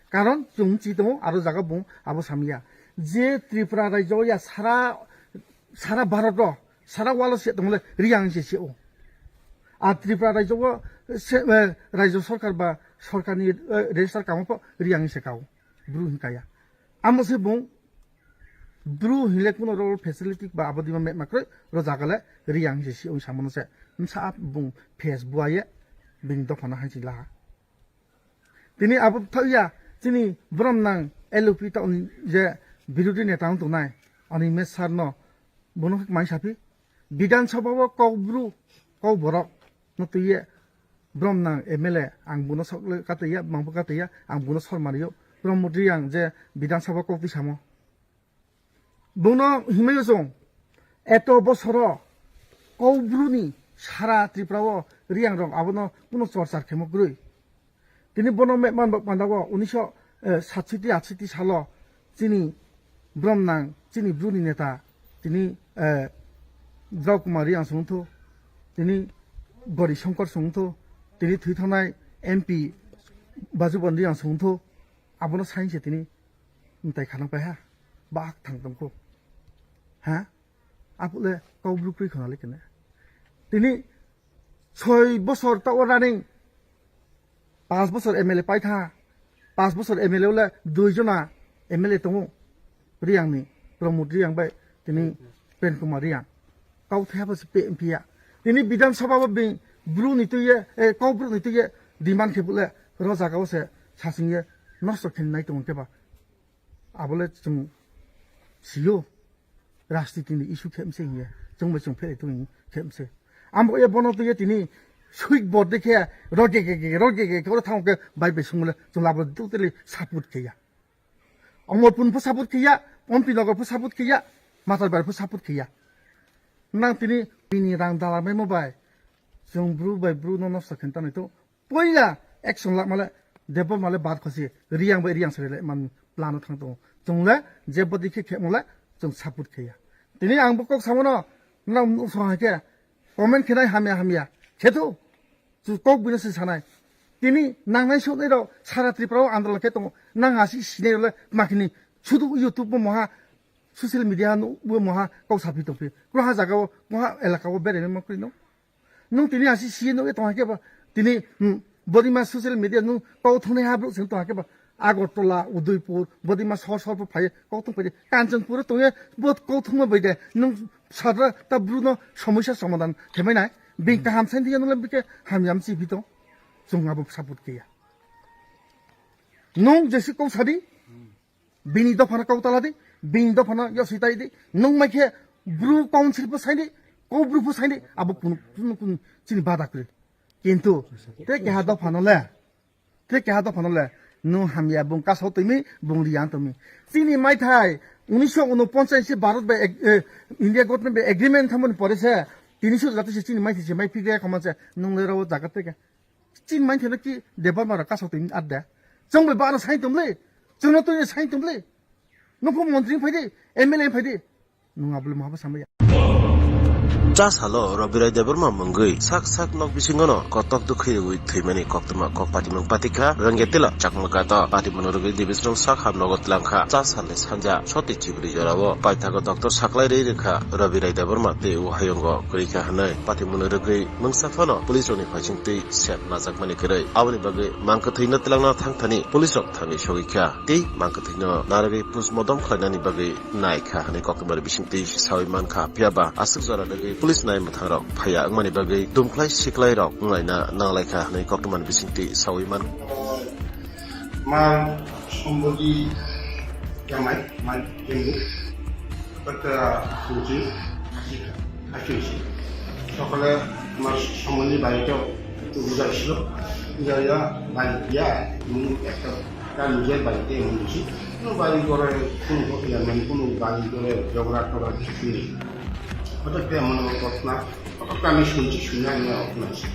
Karon chwng chi tongo aro jaga bung abo samya. Je Tripura rajyo ya sara, sara Bharat ro, sara world o se tongo le Riyang se se o. A Tripura rajyo o se, eh, rajyo sarkar ba sarkar ni, eh, register kamo pho Riyang se kao. Bru hin kaya. Amo se bung bru hinle kuno ro facility ba abo dima metma kroi ro jaga le Riyang se se o samo no se. Msa bung face buaye bini dopha no hanchi laha. Tini abo thaiya chini brom nang L O P ta je birodhi neta wng tongnai Animesh sir no bono mai saphi Bidhan Sabha o kok bru kok borok no twiye brom nang M L A ang bono sok le kataiya mangbo kataiya ang bono sor mario Pramod Riyang je Bidhan Sabha kok twi samo. Bono himwi chwng eto bosoro kok bruni sara Tripura o Riyang rok abono kuno chorcha khemo kwrwi. Tini bono me-, man-, mandago unisho, eh, satsiti atsiti salo chini brom nang chini bruni neta tini, eh, Drau Kumar Riyang songtho, tini Gori Shankar songtho, tini thwi thangnai M P Bajuban Riyang songtho, abono sainse tini Mtai khanang pai ha. Bak thang tong kho. Ha? Apule kau bru kroi khona le kene. Tini soi bosor ta o running. Pas bosor M L A pai tha. Pas bosor M L A ole dui jona M L A tongo. Riyang ni. Pramod Riyang bai tini Pren Kumar Riyang. Kau thaya bo se pe M P ya. Tini Bidhan Sabha bo bini bru ni tuye, eh, kau bru ni tuye demand khe bole ro jaga o se sasing ye nosto khen nai tongo khe ba. Abole chwng sio, rajniti ni issue khe mse hiye, chwng bai chwng phelai tong khe mse. Amo ye bono twiye tini switch board de khe, roge ge ge, roge ge, oro thang khe bai bai sungule chwng abo totally support khe ya. Omorpur pho support khe ya, Ompi Nagar pho support khe ya, Matarbar pho support khe ya. Nang tini bini rang dala mai mo bai, chwng bru bai bru no nosto khen tanai to, Poila action la male Debbarma le bar khosi Riyang bai Riyang sari le man plan o thang tongo. Chwng le je bodi khe khe mole chwng support khe ya. Tini ang bo kok samo no nang nuk song hai khe comment khe nai hamya hamya khe thu. Chu kok bini se sanai. Tini nang nai sok nai rok sara Tripura o andolon khe tongo. Nang asi sinai rok le ma khini sudu YouTube bo moha social media no bo moha kok sapi tongpi. Kura ha jaga o, moha elaka o berai ma kri no. Nung tini asi si nung e tong ha keba. Tini, hmm, body ma social media nung kau thungnai ha bro sing tong ha keba. Agartala, Udaipur, body ma sor sor po phai kau thung phai. Kanchanpur tong e bo kau thung ma bai de. Nung sadra ta bru no somosya somadan themai nai. Bing kaham sain dia nung le bike ham yam si bito. Chung abo support ke ya. Nung jesi kau sadi. Bini dophano kau tala di, bini dophano yoswi tai di, nung mai khe bru council pho saini, kau bru pho saini, abo kunu, kunu, kunu chini bada kwrwi. Kintu, te keha dophano le, te keha dophano le, nung hamya bung kasao tongmi, bung riyan tongmi. Chini maithai, unisho unoponchas se Bharat bai ag-, eh, India government bai agreement thamoni pore se, tiniso jati se chini maithai se mai phigya khoma se, nung le rao jaga teke. Chin main theno ki Debbarma rok kasok twi ar de. Chwng bai bana sain tumle. Chwngno twi sain tumle. Nokho montri phai de, M L A phai de. Nung abule mahabo samaya. Cha salo Robirai Debbarma mungwi sak sak nok bisingono kotok dukhi rwi thwimani koktwma kok patimung patikha Rangya Tila Chakma Gato patimung rwgwi Debisrong sak hamnogo tlangkha. Cha salni sanja soti chibri jorao paithago doctor saklai rwi rwkha Robirai Debbarma tei o hayungo kwrwikha hwnwi patimung rwgwi mungsa phano police rokni phaising twi sep najakmani kwrwi. Aboni bagwi mangkwthwino twlangna thangthani police rok thangwi sogwi kha tei mangkwthwino narwgwi postmortem khlainani bagwi nai kha hwnwi koktwmani bisingtwi sawi man kha. Phiya ba aswk jora rwgwi police nai mwthang rok phaiya wngmani bagwi dumkhlai siklai rok wnglaina nanglai kha hwnwi koktwmani bisingtwi sawi man. Mal Sombodi Jamai, Mal Kembu, Kota Suji, Asika. Aswisi. Sokole amar somoni bari to buja sil. Buja ya bari ya, mung ekta ta nijor bari te mung si. Kuno bari gore kuno ko ya, mane kuno bari gore jogora tora sini. Hotak te mane kotna, hotak kami sunchi sunya ne okna si.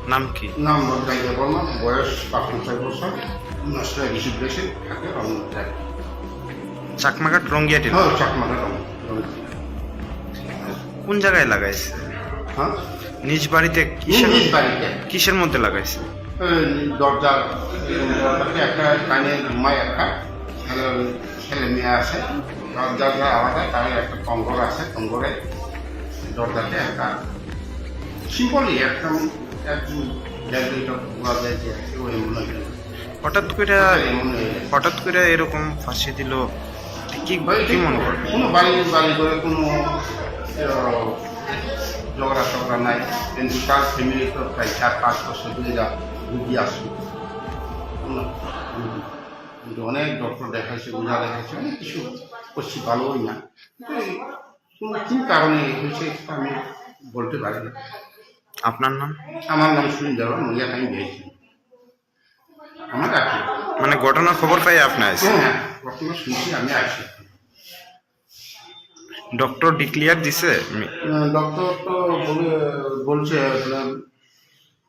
নাম কি? নাম রবিরাজ দেববর্মা, বয়স পাঁচপঞ্চাশ বছর, নশরা রিসিভ রয়েছে, থাকে রংপুর। চাকমাঘাট রঙ্গিয়াটি? হ্যাঁ, চাকমাঘাট রং-, রংপুর। কোন জায়গায় লাগাইছে? হ্যাঁ? নিজ বাড়িতে? নিজ, কিসের, নিজ বাড়িতে। কিসের মধ্যে লাগাইছে? এই দরজা, এই দরজাতে একটা কানে ঘুমায় একটা, ছেলে, ছেলে মেয়ে আছে। দরজা যা আলাদা, তার একটা কঙ্গর আছে, কঙ্গরে দরজাতে একটা সিম্পলই একদম এক দুই দেড় দুইটা ঘোরা যায় যে আছে, ওই মনে হয়। হঠাৎ করে, হঠাৎ করে এমন হয়ে গেছে। হঠাৎ করে এরকম ফাঁসি দিল, কি, ওই কি ঠিক মনে করেন? কোনো বাড়ি বাড়ি করে কোনো, আহ, ঝগড়া টগড়া নাই, কিন্তু তার ফ্যামিলি তো প্রায় চার পাঁচ বছর ধরে যা রুগী আসছে। কোনো, কিন্তু অনেক ডক্টর দেখাইছে, ওঝা দেখাইছে, অনেক কিছু করছি, ভালোই না। কিন্তু কোনো কি কারণে হয়েছে, সেটা আমি বলতে পারি না। আপনার নাম? আমার নাম সুনীল দেওয়ান, মহিলা টাইম দিয়েছি। আমার কাকি। মানে ঘটনার খবর পাই আপনি আইছেন? হ্যাঁ, হ্যাঁ, ঘটনা শুনছি, আমি আসি। ডক্টর ডিক্লেয়ার দিছে? মি- আহ, ডক্টর তো বলে, বলছে আপনার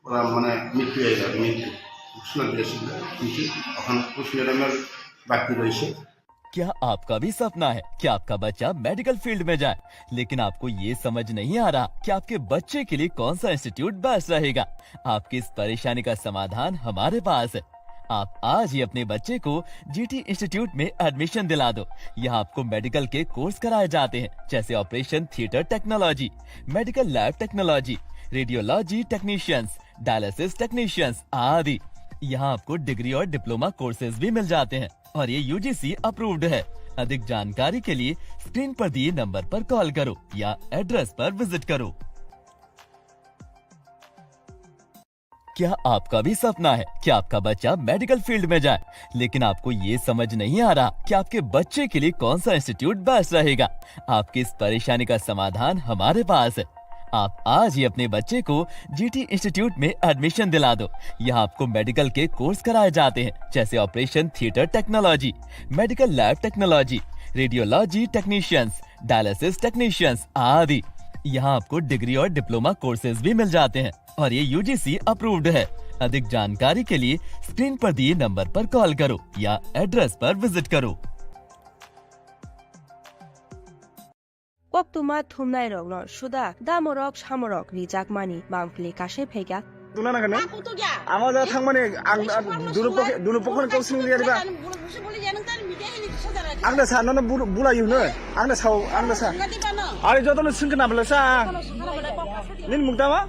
ওরা মানে মৃত্যু হয়ে যাবে, মৃত্যু ঘোষণা দিয়েছিল, কিন্তু এখন পোস্টমর্টমের বাকি রয়েছে। क्या आपका भी सपना है कि आपका बच्चा मेडिकल फील्ड में जाए, लेकिन आपको ये समझ नहीं आ रहा कि आपके बच्चे के लिए कौन सा इंस्टीट्यूट बेस्ट रहेगा? आपकी इस परेशानी का समाधान हमारे पास है। आप आज ही अपने बच्चे को जीटी इंस्टीट्यूट में एडमिशन दिला दो। यहाँ आपको मेडिकल के कोर्स कराए जाते हैं, जैसे operation theatre technology, medical lab technology, radiology technicians, dialysis technicians आदि। यहाँ आपको डिग्री और डिप्लोमा कोर्सेज भी मिल जाते हैं और ये यूजीसी अप्रूव्ड है। अधिक जानकारी के लिए स्क्रीन पर दिए नंबर पर कॉल करो या एड्रेस पर विजिट करो। क्या आपका भी सपना है कि आपका बच्चा मेडिकल फील्ड में जाए, लेकिन आपको ये समझ नहीं आ रहा कि आपके बच्चे के लिए कौन सा इंस्टीट्यूट बेस्ट रहेगा? आपकी इस परेशानी का समाधान हमारे पास है। आप आज ही अपने बच्चे को जीटी इंस्टीट्यूट में एडमिशन दिला दो। यहाँ आपको मेडिकल के कोर्स कराए जाते हैं, जैसे operation theatre technology, medical lab technology, radiology technicians, dialysis technicians आदि। यहाँ आपको डिग्री और डिप्लोमा कोर्सेज भी मिल जाते हैं और ये यूजीसी अप्रूव्ड है। अधिक जानकारी के लिए स्क्रीन पर दिए नंबर पर कॉल करो या एड्रेस पर विजिट करो। Koktwma thumnairokno suda damorok samorok rijakmani bangphili kasai phaikha. Tuna nang kane? Ang kutuk ya. Amo da thangmani ang, ang dunu pokhe, dunu pokhe kok sing liya riba. Ang da sa, nono bul-, bulai hino. Ang da sa, ang da sa. Ari joto no singkna bela sa. Nin mukta ma?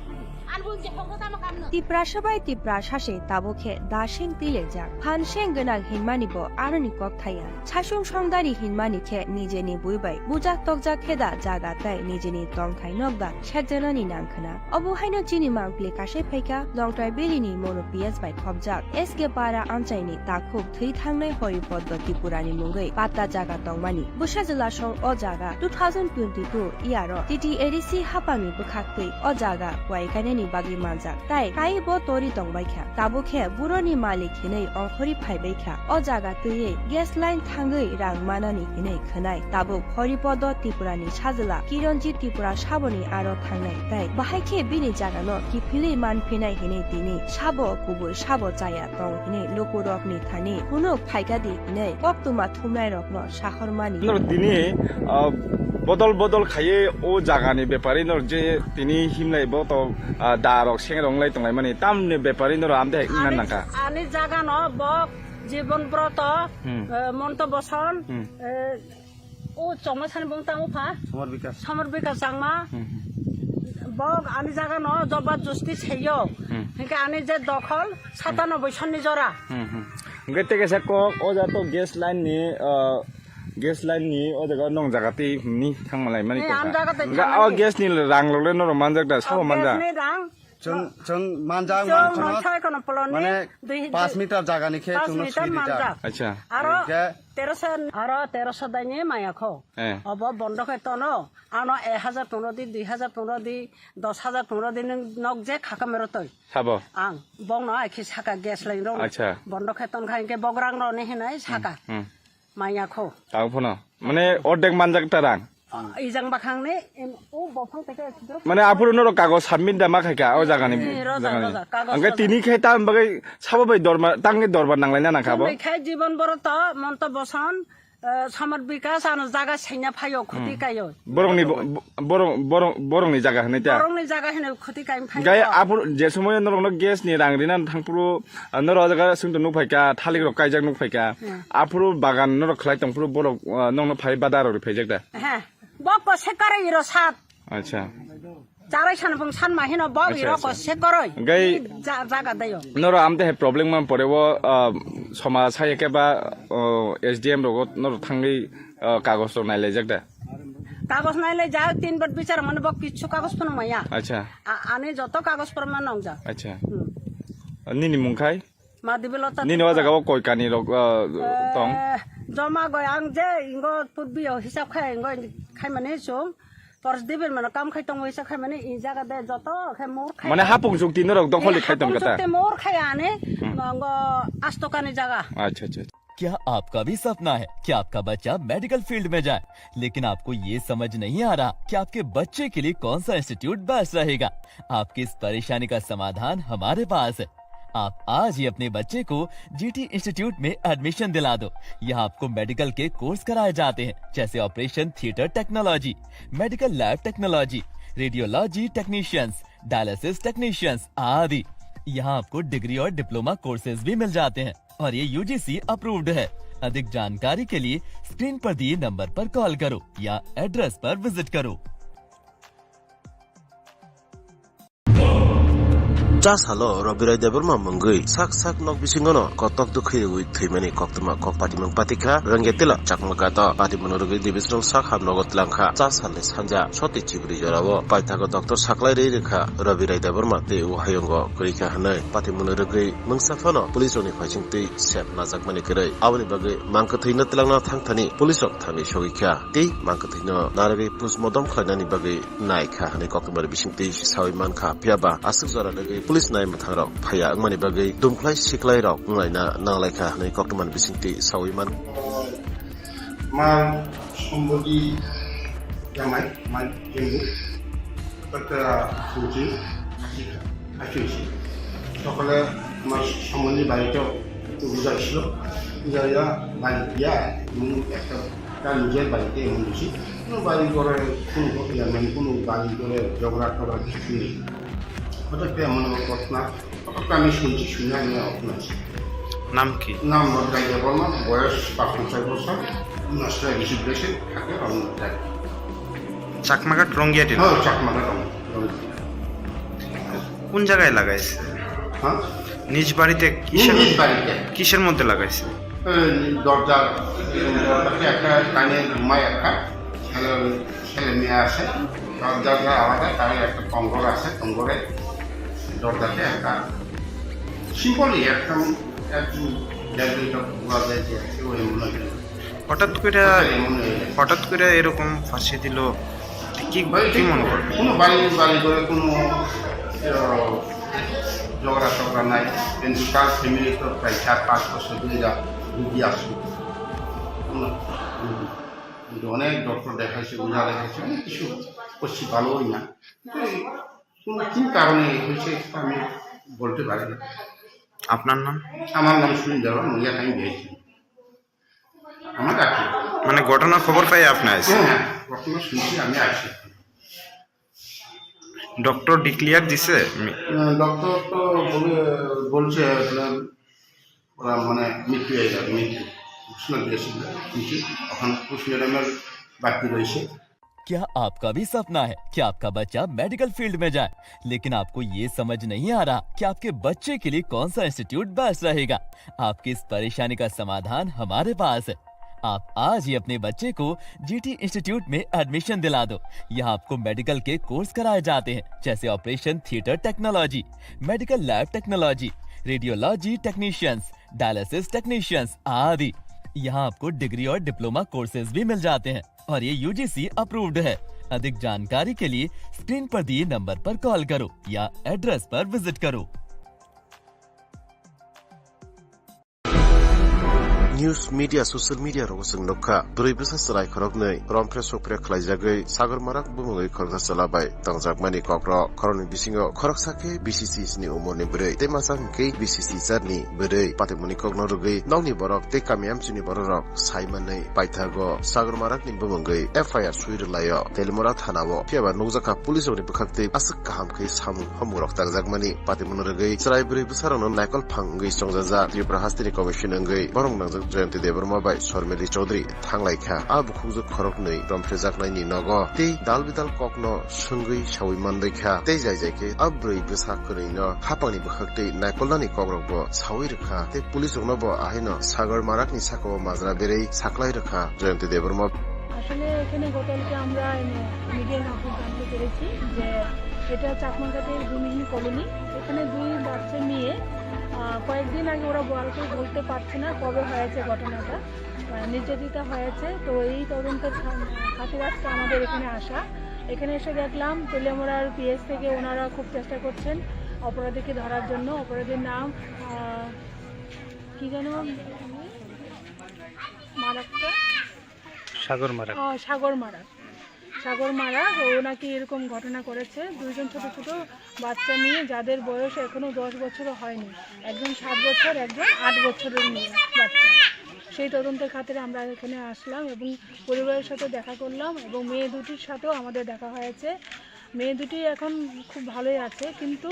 Tiprasa bai Tiprasa se tabuk khe da seng twi lejak. Phan seng gwnang hinmani bo aroni kok thaya. Sasung songdari hinmani khe nijeni bui bai bujak tokjak khe da jaga tai nijeni tongthai nok da sekjanani nang khna. Obo haino chini mangpili kasai phaikha Longtrai Valley ni Mono P S bai khopjak S K Para amchaini takhuk thwi thangnai Horipoddo Tripura ni mungwi patta jaga tongmani. Bwsa jwla song o jaga two thousand twenty-two year o T T A D C hapangni bwkhak twi o jaga kuai kainani bagwi manjak. Tai kaibo tori tongbaikha. Tabuk khe buroni malik hinwi ongkhorwi phaibaikha. O jaga twiwi gas line thangwi rang manani hinwi khwnai. Tabuk Horipodo Tripurani sajwla Kironjit Tripura saboni aro thangnai. Tai bahai khe bini jagano kiphilwi manphinai hinwi tini sabo kubui sabo chaya tong hinwi lukurokni thani phunuk phaikadi hinwi koktwma thumnairokno sahormani. Nor tini, ah, bodol bodol khaiwi o jagani bepari nor je tini himlai bo to, ah, da rok seng rok wng lai tong lai mani tamni bepari nor amte hai wngna nangkha. Ani jaga no bo Jibon Broto, Hmm. eh, Monto Boson, Hmm. eh, o Chongma sani bung tamo pha? Samar Bikas. Samar Bikas Changma. Hmm, hmm. Bo ani jaga no jobar justi seyo. Hmm. Hingke ani je dokhol satanoboi sonni jora. Hmm, hmm. Hingke teke sa kok o ja to gas line ni, ah, gas line ni o jaga nong jaga tei himni thang malai mani Eh, kok am ha. Jaga tei Hingke thang o mani. Gas ni rang lole noro manjak da, sabo O gas manjak. Ni rang. Chwng, chwng manjak, Chwng manjak. Manjak. Sai kono poloni Mane dui, paanch dui, meter jaga ni khe paanch chwngno meter sui rita. Manjak. Acha. Aro Hingke teroso, aro teroso daini maya kho. Eh. Obo bondo khe tono, ano ek hajar pondro di, dui hajar pondro di, dos hajar pondro di nwng nok je khaka mero toi. Sabo? Ang, bongno ai khe saka gas line rok. Acha. Bondo khe ton kha hingke bograng rok ni hinai saka. Hmm, hmm. Maya kho. Tang phano. Mane ordek manjak ta rang. Ijang bakhang ni, em, o bophang teke. Mane aphuru norok kagoj submit da ma khaika o jagani, Eh, roja, jagani. Roja, kagoj Angke roja. Tini khai tam bagwi sabo bai dorma, tangni dorba nanglaina nangkha bo. Tini khai Jibon Broto, Monto Boson, eh, Samar Bikas, ano jaga senya phayo, khuti Hmm. kayo. Borokni bo-, bo-, borok, borok, borokni jaga hinwi ta. Borokni jaga hinwi khuti kaim phai Gai ko. Aphuru je somoy norokno gas ni rang rina thangphuru, ah, norok o jaga sumto nuk phaika, thalik rok kaijak nuk phaika. Hmm. Aphuru bagan norok khlai tongphuru borok, ah, nokno phai bada rok ri phaijak da. He. Bok ko sekare iro sat. Acha. Charai san bung san ma hino bok Acha, iro ko acha. Sekoroi. Gai Ja-, jaga dayo. Noro amte he problem man pore o, ah, somaj hai ke ba, oh, S D M rogo noro thangwi, ah, kagoj rok nailaijak da. Kagoj nailai ja tin bat bichar mane bok kichu kagoj phano maya. Acha. A-, ani joto kagoj porman nong ja. Acha. Hmm. Nini mung khai? Madibelota Nini o Tripura. Jaga o koi kani rok, ah, Eh, tong? Joma goi ang je ingo putbi o hisab khai ingo khai mane sung. Pors dibel mano kam khai tongo hisab khai mane i jaga de joto khai mor khai. Mane hapung chukti norok dokholi Eh, khai tong hapung kata? Chukti mor khai ani, Hmm. Ngo astokani jaga. Acha, acha. क्या आपका भी सपना है कि आपका बच्चा medical field में जाए, लेकिन आपको ये समझ नहीं आ रहा कि आपके बच्चे के लिए कौन सा इंस्टीट्यूट बेस्ट रहेगा? आपकी इस परेशानी का समाधान हमारे पास है। आप आज ही अपने बच्चे को जीटी इंस्टीट्यूट में एडमिशन दिला दो। यहाँ आपको मेडिकल के कोर्स कराए जाते हैं, जैसे operation theatre technology, medical lab technology, radiology technicians, dialysis technicians आदि। यहाँ आपको डिग्री और डिप्लोमा कोर्सेज भी मिल जाते हैं और ये यूजीसी अप्रूव्ड है। अधिक जानकारी के लिए स्क्रीन पर दिए नंबर पर कॉल करो या एड्रेस पर विजिट करो। Cha salo Robirai Debbarma mungwi sak sak nok bisingono kotok dukhi rwi thwimani koktwma kok patimung patikha Rangya Tila Chakma Gato. Patimungno rwgwi Debisrong sak hamnogo tlangkha. Cha salni sanja soti chibri jorao paithago doctor saklai rwi rwkha Robirai Debbarma tei o hayungo kwrwikha hwnwi patimungno rwgwi mungsa phano police rokni phaisingtwi sep najakmani kwrwi. Aboni bagwi mangkwthwino tlangna thangthani police rok thangwi sogwikha tei mangkwthwino narwgwi postmortem khlainani bagwi naikha hwnwi koktwmani bisingtwi sawi mankha. Phiyaba aswk jora rwgwi police nai mwthangrok phaiya wngmani bagwi dumkhlai siklairok wnglaina nanglaikha hwnwi koktwmani bisingtwi sawi man. Mal sombodi jamai, mal jembu, kata suci, asik, asik si. Sokole mal sombodi baito, tu buja silo, buja ya, mal ya, munu ekta, ta nijor baite munu si. Kunu bari gore, kunu kopiya man, kunu bari gore, jogra togra, kunu. Kota pe munu kotna, Kami sunchi sunya ni okna si. Nam ki? Nam Madrai Debbarma, boyos pakhonchai bosor. নষ্ট হয়ে গেছে, বেশি থাকে অন্য জায়গায়। চাকমাঘাট রঙ্গিয়াটি না? হ্যাঁ, চাকমাঘাট রঙ্গিয়া। কোন জায়গায় লাগাইছে? হ্যাঁ? নিজ বাড়িতে? কিসের, নিজ বাড়িতে। কিসের মধ্যে লাগাইছে? এই দরজা, দরজাতে একটা কানে ঘুমায় একটা, ছেলে, ছেলে মেয়ে আছে। দরজাটা আলাদা, তার একটা কঙ্গর আছে, কঙ্গরে দরজাতে একটা সিম্পলই একদম, একদম দেড় দুই টক বলা যায় যে আছে, ওই মনে হয়। হঠাৎ করে, হঠাৎ করে এরকম ফাঁসি দিল, কি, ওই কি ঠিক মনে করেন? কোনো বাড়ি, বাড়ি করে কোনো, আহ, ঝগড়া টগড়া নাই, কিন্তু তার ফ্যামিলি তো প্রায় চার পাঁচ বছর ধরে এরা রুগী আসছে। হুম, হুম। কিন্তু অনেক ডক্টর দেখাইছে, ওঝা দেখাইছে, অনেক কিছু করছি, ভালোই না। তো এই কোনো কি কারণে হয়েছে, সেটা আমি বলতে পারি না। আপনার নাম? আমার নাম সুনীল দেওয়ান, নদিয়া টাইম দিয়েছি। আমার কাকি। মানে ঘটনার খবর পাই আপনি আইছেন? হ্যাঁ, হ্যাঁ, ঘটনা শুনছি, আমি আসছি। ডক্টর ডিক্লেয়ার দিছে? মি- আহ, ডক্টর তো বলে, বলছে আপনার ওরা মানে মৃত্যু হয়ে যাবে, মৃত্যু ঘোষণা দিয়েছিল, কিন্তু এখন পোস্টমর্টমের বাকি রয়েছে। क्या आपका भी सपना है कि आपका बच्चा मेडिकल फील्ड में जाए, लेकिन आपको ये समझ नहीं आ रहा कि आपके बच्चे के लिए कौन सा इंस्टीट्यूट बेस्ट रहेगा? आपकी इस परेशानी का समाधान हमारे पास है। आप आज ही अपने बच्चे को जीटी इंस्टीट्यूट में एडमिशन दिला दो। यहाँ आपको मेडिकल के कोर्स कराए जाते हैं, जैसे operation theatre technology, medical lab technology, radiology technicians, dialysis technicians आदि। यहाँ आपको डिग्री और डिप्लोमा कोर्सेज भी मिल जाते हैं और ये यूजीसी अप्रूव्ड है। अधिक जानकारी के लिए स्क्रीन पर दिए नंबर पर कॉल करो या एड्रेस पर विजिट करो। News media, social media rogo chwng nukha, bwrwi bwsa chwrai khoroknwi romphre sokphre khlaijagwi Sagor Marak bumungwi khoroksa chwla bai tongjakmani kokrok. Khoroknwi bisingo khoroksa khe B C C ni umorni bwrwi, tei masa hwnkhe B C C jarni bwrwi. Patimoni kokno rwgwi nokni borok tei kami amchini bororok sai manwi paithago Sagor Marakni bumungwi F I R swi rwlaio Telimura thanao. Phiyaba nukjakha police rokni bwkhaktwi aswk kaham khe samung homungrok tangjakmani. Patimon rwgwi chwrai bwrwi bwsarokno naikol phang wngwi chongjajak Tripura hasteni commission wngwi borok nangjak Jayanti Debbarma bai Sormili Chaudhary thanglaikha. A bukhukjwk khoroknwi romphrejaknaini nogo tei dal bidal kokno swngwi sawi manbaikha. Tei jai jai khe a bwrwi bwsa kwrwino haphangni bwkhaktwi naikolnani kokrokbo sawi rwkha tei police roknobo ahaino Sagar Marakni sakao majra berwi saklai rwkha Jayanti Debbarma. আসলে এখানে গতকালকে আমরা মিডিয়ার মাধ্যমে জানতে পেরেছি যে এটা চাকমাঘাটের ভূমিহীন কলোনি। এখানে দুই বাচ্চা মেয়ে, আহ, কয়েকদিন আগে ওরা বলতে, বলতে পারছে না কবে হয়েছে ঘটনাটা, আহ, নির্যাতিতা হয়েছে। তো এই তদন্তের খা-, খাতিরে আজকে আমাদের এখানে আসা। এখানে এসে দেখলাম তেলিয়ামুড়ার পিএস থেকে ওনারা খুব চেষ্টা করছেন অপরাধীকে ধরার জন্য। অপরাধীর নাম, আহ, কি যেন, মারাত্মক সাগর মারা। আহ, সাগর মারা। সাগর মারা, ও নাকি এরকম ঘটনা করেছে। দুইজন ছোট ছোট বাচ্চা নিয়ে, যাদের বয়স এখনো দশ বছরও হয়নি, একজন সাত বছর, একজন আট বছরের মেয়ে বাচ্চা। সেই তদন্তের খাতিরে আমরা এখানে আসলাম এবং পরিবারের সাথে দেখা করলাম এবং মেয়ে দুটির সাথেও আমাদের দেখা হয়েছে। মেয়ে দুটি এখন খুব ভালোই আছে, কিন্তু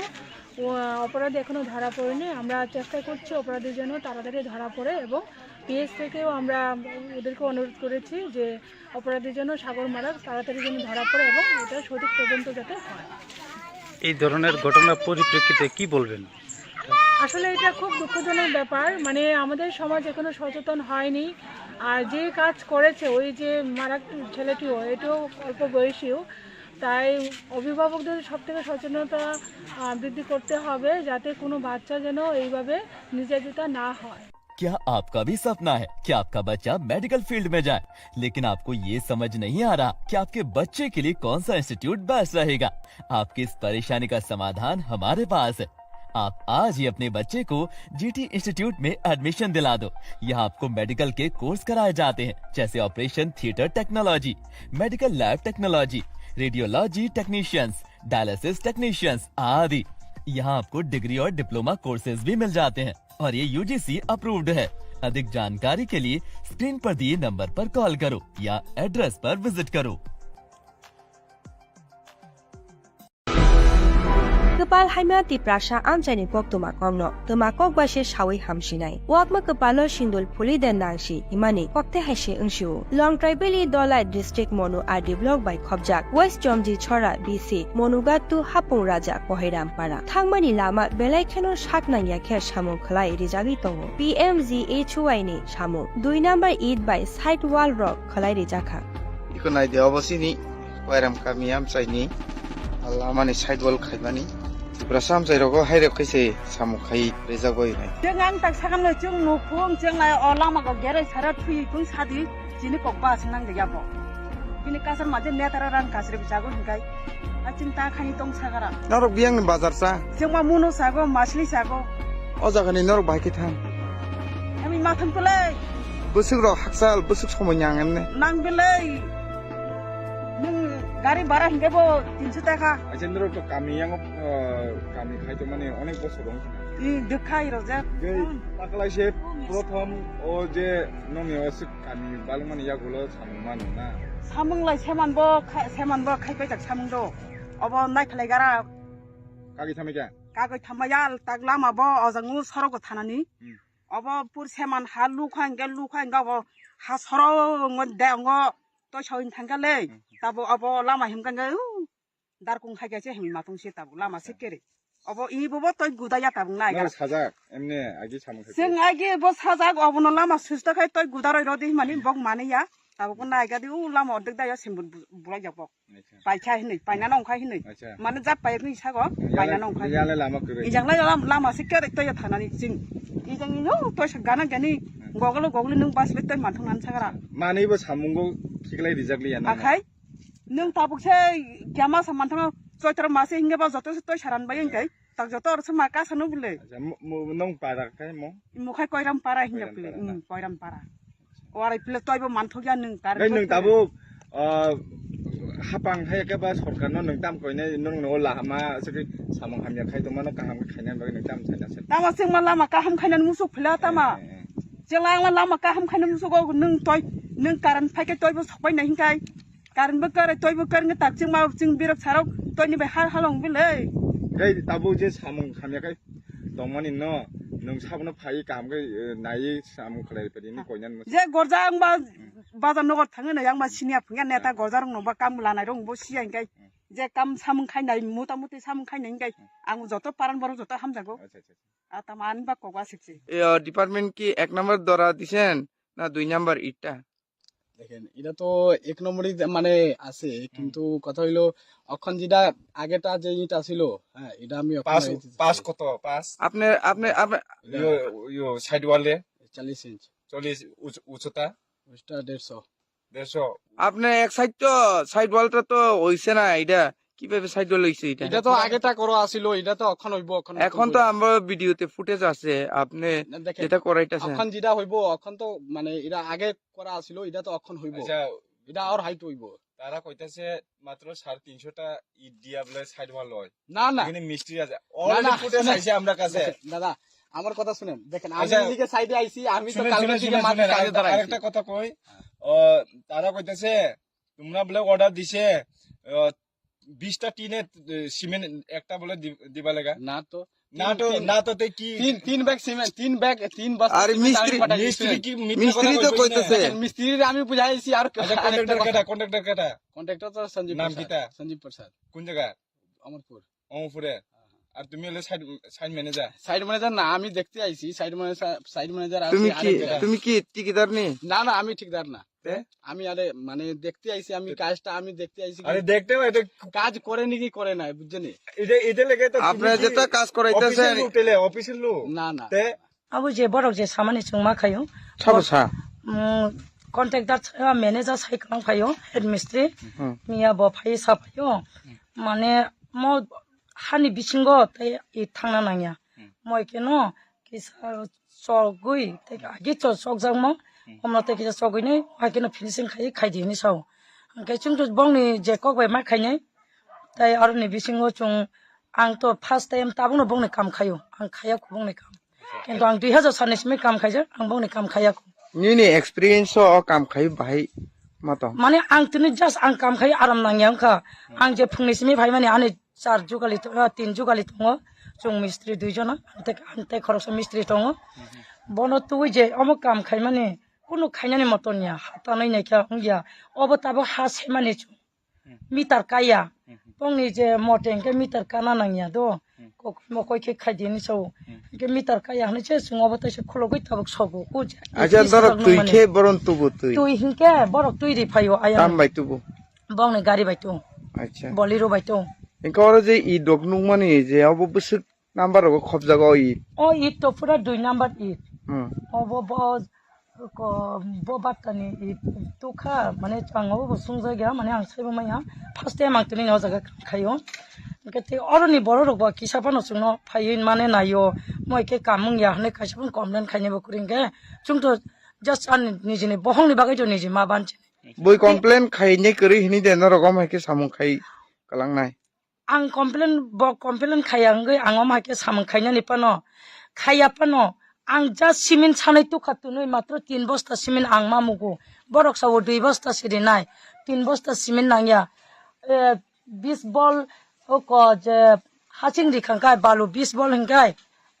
ও, অপরাধী এখনো ধরা পড়েনি। আমরা চেষ্টা করছি অপরাধী যেন তাড়াতাড়ি ধরা পড়ে এবং পিএস থেকেও আমরা ওদেরকে অনুরোধ করেছি যে অপরাধী যেন সাগর মারা তাড়াতাড়ি যেন ধরা পড়ে এবং এটা সঠিক তদন্ত যাতে হয়। এই ধরনের ঘটনার পরিপ্রেক্ষিতে কি বলবেন? আসলে এটা খুব দুঃখজনক ব্যাপার, মানে আমাদের সমাজ এখনো সচেতন হয়নি। আর যে কাজ করেছে ওই যে মারা ছেলেটিও, এটাও অল্প বয়সীও, তাই অভিভাবকদের সব থেকে সচেতনতা, আহ, বৃদ্ধি করতে হবে যাতে কোনো বাচ্চা যেন এইভাবে নির্যাতিতা না হয়। क्या आपका भी सपना है कि आपका बच्चा मेडिकल फील्ड में जाए, लेकिन आपको ये समझ नहीं आ रहा कि आपके बच्चे के लिए कौन सा इंस्टीट्यूट बेस्ट रहेगा? आपकी इस परेशानी का समाधान हमारे पास है। आप आज ही अपने बच्चे को जीटी इंस्टीट्यूट में एडमिशन दिला दो। यहाँ आपको मेडिकल के कोर्स कराए जाते हैं, जैसे operation theatre technology, medical lab technology, radiology technicians, dialysis technicians आदि। यहाँ आपको डिग्री और डिप्लोमा कोर्सेज भी मिल जाते हैं और ये यूजीसी अप्रूव्ड है। अधिक जानकारी के लिए स्क्रीन पर दिए नंबर पर कॉल करो या एड्रेस पर विजिट करो। The Pal haima Tiprasa amchaini koktwma kokno twma kok bai se sawi hamsinai. Wakma kwpalo sindul phuli de nangsi himani kokte hai se wngsio. Longtrai Valley Dolai District Monu R D Block bai khopjak West Chomji Chora B C Monugatu Hapung Raja Kohirampara thangmani lama belai kheno sak nangya khe samung khlai rijagwi tongo. P M G H Y ni samung dui number it bai side wall rok khlai rijakha. Iko nai de obo chini Wairam kami amchaini lamani side wall khaimani. Tiprasa amchai rogo hai rok khe se samung khai rejak bai hai. Chwng ang tak sakang no chwng nuk phung chwng lai o lama go geroi sara thui phung sadi chini kok ba aswk nang de yabo. Bini kasar maje netara ran kasri bisago hinkai. A chwng ta khani tong sagara. Norok biyang ni bazar sa. Chwng ma muno sago masli sago. O jaga ni norok bahai khe thang. Ami ma thang pelai. Bwswk rok hakchal bwswk somoi nyang emne. Nang belai. Nwng gari bhara hinkhe bo tinso taka. Acha norok to kami yango, ah, kami khai to mani onek bosor wng. I dukha i rojak. Tei taklai se prothom o je nongni o se kami balwngmani yagulo samung mano na. Samung lai seman bo khai, seman bo khai paijak samung do. Obo nai khlai gara. Kagi thamai kya? Kagoi thamai ya tak lama bo ojang u sorok thanani. Hmm. Obo pur seman ha lukha hingke lukha hingke obo ha sorok ngo de ngo. Toi sawin thangkha le, hmm, tabo abo lama himkha hingke, uh, darkung hai kaisa himma tong se tabo lama se kere. Obo i bobo toi guda ya tabuk nai. Nang sajak, emne agi samung khai. Seng agi bo sajak obono lama susta khai toi guda roi rodi himani bok mani ya. Tabo ko nai gadi u lama ordek da ya simbun bu-, bulai jak bok. Acha. Paikha hinui, paina nongkha hinui. Acha. Mane jat pai hinui sago, yale, paina nongkha hinui. Yale lama kwrwi. Ijang lai lam-, lama se kere toi ya thanani sing. Ijang ino toi sa gana gani, hmm, gogolo gogoli nung bas le toi manthung nan sagara. Manui bo samungo khiklai rijak liya nang. Akhai? Nwng tabuk se kema sa manthangno choitro mase hinge ba joto se toi saran bai hinkai. Tak joto oro se ma kasa no bile. Acha, mo, mo, nong para kai mo? Mo khai Koiram para hinga Koiram pile. Para na? Hmm, Koiram para. Warai pile toi bo manthok ya nwng kar. Nai nwng tabuk, ah, hapang hai ke ba sorkar no nwng tam koinai nwng no lahama se samung hamya khai tongma no kaham khaina bagwi nwng tam sai na se. Tama sing ma lama kaham khaina musuk pila tama. Eh, eh. Jela ang lama kaham khaina musuk o nwng toi nwng karan phai ke toi bo sokpai na hinkai. Karenbo kare, toibo kare, nge tak chingma ching birok sarok toini bai hal halong bilei. Gai tabo je samung hamya kai tongmani no, nwng sabono phai kaham kai, eh, nai samung khlai padi ni koinan mo. Je gorja ang ba bazar nogor thange na yang ma senior phunga neta gorja rong no ba kam lanai rong bo siya kai. Hmm. Je kam samung khainai mota moti samung khainai kai. Hmm. Ang joto paran borok joto hamjago. Acha, acha, acha. Atama ani ba kok asik si. Yo, department ki ek number dora disen na dui number ita? দেখেন, এটা তো এক নম্বরই দে-, মানে আছে, হুম। কিন্তু কথা হইলো, অখন যেটা আগেটা যে ইট আছিল, হ্যাঁ, এটা আমি অখন পাঁচ, এই যে পাঁচ কত? পাঁচ? আপনি, আপনি, আপনি এটা ইয়ো, ইয়ো, সাইড ওয়ালে? চল্লিশ ইঞ্চ। চল্লিশ উচ-, উচ্চতা? ওইটা দেড়শো। দেড়শো। আপনি এক সাইড তো, সাইড ওয়ালটা তো হইছে না, এটা কিভাবে সাইড ওয়াল হইছে এটা? এটা তো আগেটা করা আছিল, এটা তো অখন হইব, অখন এখন তো আমরা ভিডিওতে ফুটেজ আছে, আপনি না, দেখেন, যেটা করাইতেছেন। অখন যেটা হইব, অখন তো মানে এটা আগে করা আছিল, এটা তো অখন হইব। আচ্ছা, এটা আর হাইট হইব। তারা কইতাছে মাত্র সাড়ে তিনশোটা ইট দিয়া বলে সাইড ওয়াল হয়। না, না। এখানে মিস্ত্রি আছে। না, অলরেডি না, ফুটেজ শুনেন। আইছে আমার কাছে। দেখেন, দাদা, আমার কথা শুনেন। দেখেন, আমি আচ্ছা, এদিকে সাইডে আইছি, আমি তো শুনেন, কালকে শুনেন, থেকে শুনেন, মাঠে শুনেন, কাজে আরেকটা, দাঁড়াই। আরেকটা কথা কই। ও, তারা কইতাছে, তোমরা বলে অর্ডার দিছে, ও, বিশটা টিনে, এ, সিমেন্ট একটা বলে দি-, দিবা লেগা। না তো। না তিন, তো, তিন, না তো তে কি? তিন, তিন ব্যাগ সিমেন্ট, তিন ব্যাগ, তিন বস্তা আরে সিমেন্ট আমি মিস্ত্রি, পাঠাই দিছি। মিস্ত্রি কি মিথ্যা কথা মিস্ত্রি তো কইবি না? কইতেছে। দেখেন, মিস্ত্রির আমি বুঝাইছি আর আচ্ছা, আরেকটা কন্ট্রাক্টর কথা। কেটা, কন্ট্রাক্টর কেটা? কন্ট্রাক্টর তো সঞ্জীব নাম প্রসাদ। কিতা? সঞ্জীব প্রসাদ। কোন জায়গা? অমরপুর। অমরপুরে? আর তুমি হলে site, site manager? Site manager না, আমি দেখতে আইছি। সাইট ম্যানেজার, সাইট ম্যানেজার আছে তুমি কি, আরেকটা। তুমি কি ঠিকাদার নি? না, না, আমি ঠিকাদার না। তে? আমি আরে মানে দেখতে আইছি, আমি তে? কাজটা আমি দেখতে আইছি। আরে দেখতে না, এটা কাজ করে নাকি করে না, বুঝছেন? এটা, এটা লেগে তো আপনি তুমি কি যেটা কাজ করাইতেছেন অফিসের লোক, তাহলে অফিসের লোক? না, না। তে? Abo je borok je samani chwngma khaio. Sabo sa? Mm, contractor, ah, manager sai kwlwng phaio, head mistri. Hmm. Miya bo phai sa phaio. Mane mo hani bisingo tei i thangna nangya. Hmm. Moi keno kisa chogwi, tei agi cho-, chokjakmo, hmm, omno tei kisa chogwini, hai keno finishing khai, khai di hinwi sao. Hwnkhe chwng bongni je kok bai ma khainai, tei aroni bisingo chwng, ang to first time tabukno bongni kam khaio, ang khaya kubungni kam. Kintu ang dui hazar sanni simi kam khaijak, ang bongni kam khaya ku. Nini experience o kam khai bahai Mato. Mane ang tini just ang kam khai aram nangya wngkha. Ang je phungni simi phaimani ani char jugali to-, ah, tin jugali tongo. Chwng mistri dui jona, ang tei, ang tei khoroksa mistri tongo. Bono tubui je omo kam khaimani kunu khainani moton ya, hatanwi naikha wngya. Obo tabuk ha semani chwng. Meter kaya. Bongni je mote hwnkhe meter kana nangya do. Kok mokoi khe khaidi hinwi sao. Hwnkhe meter kaya hinwi se chwng obo teisa khulogwi tabuk sobo. O je, Acha, e, norok twi khe boron tubu twi. Twi hinkhe borok twi ri phaio ayang. Tam bai tubu. Bongni gari bai tu. Acha. Bolero bai tu. Hwnkhe oro je i dok nukmani je obo bwswk number rogo khopjago i. O it to pura dui number it. Hmm. Obo bo ko bo battani it tukha mane ang obo sungjakya mane ang saibo maya first time ang tini o jaga khaio. Hwnkhe tei oroni borok rok bo kisa phano chwngno phaiwi mane naio moi khe kamung ya hinwi kaisa phano complain khainai bo kwrwi hwnkhe chwng to just ani nijini bohongni bagwi to niji ma banchini. Bui complain khainai kwrwi hini de norok omo hai khe samung khai kwlangnai. Ang complain, bo complain khaya wngwi ang omo hai khe samung khainani phano, khaya phano, ang just simin sanai tukha tunui matro tin bosta simin ang ma mugo. Borok sao dui bosta si rinai, tin bosta simin nangya. Eh, bis bol o ko je hasing ri khangkai balu bis bol hingkai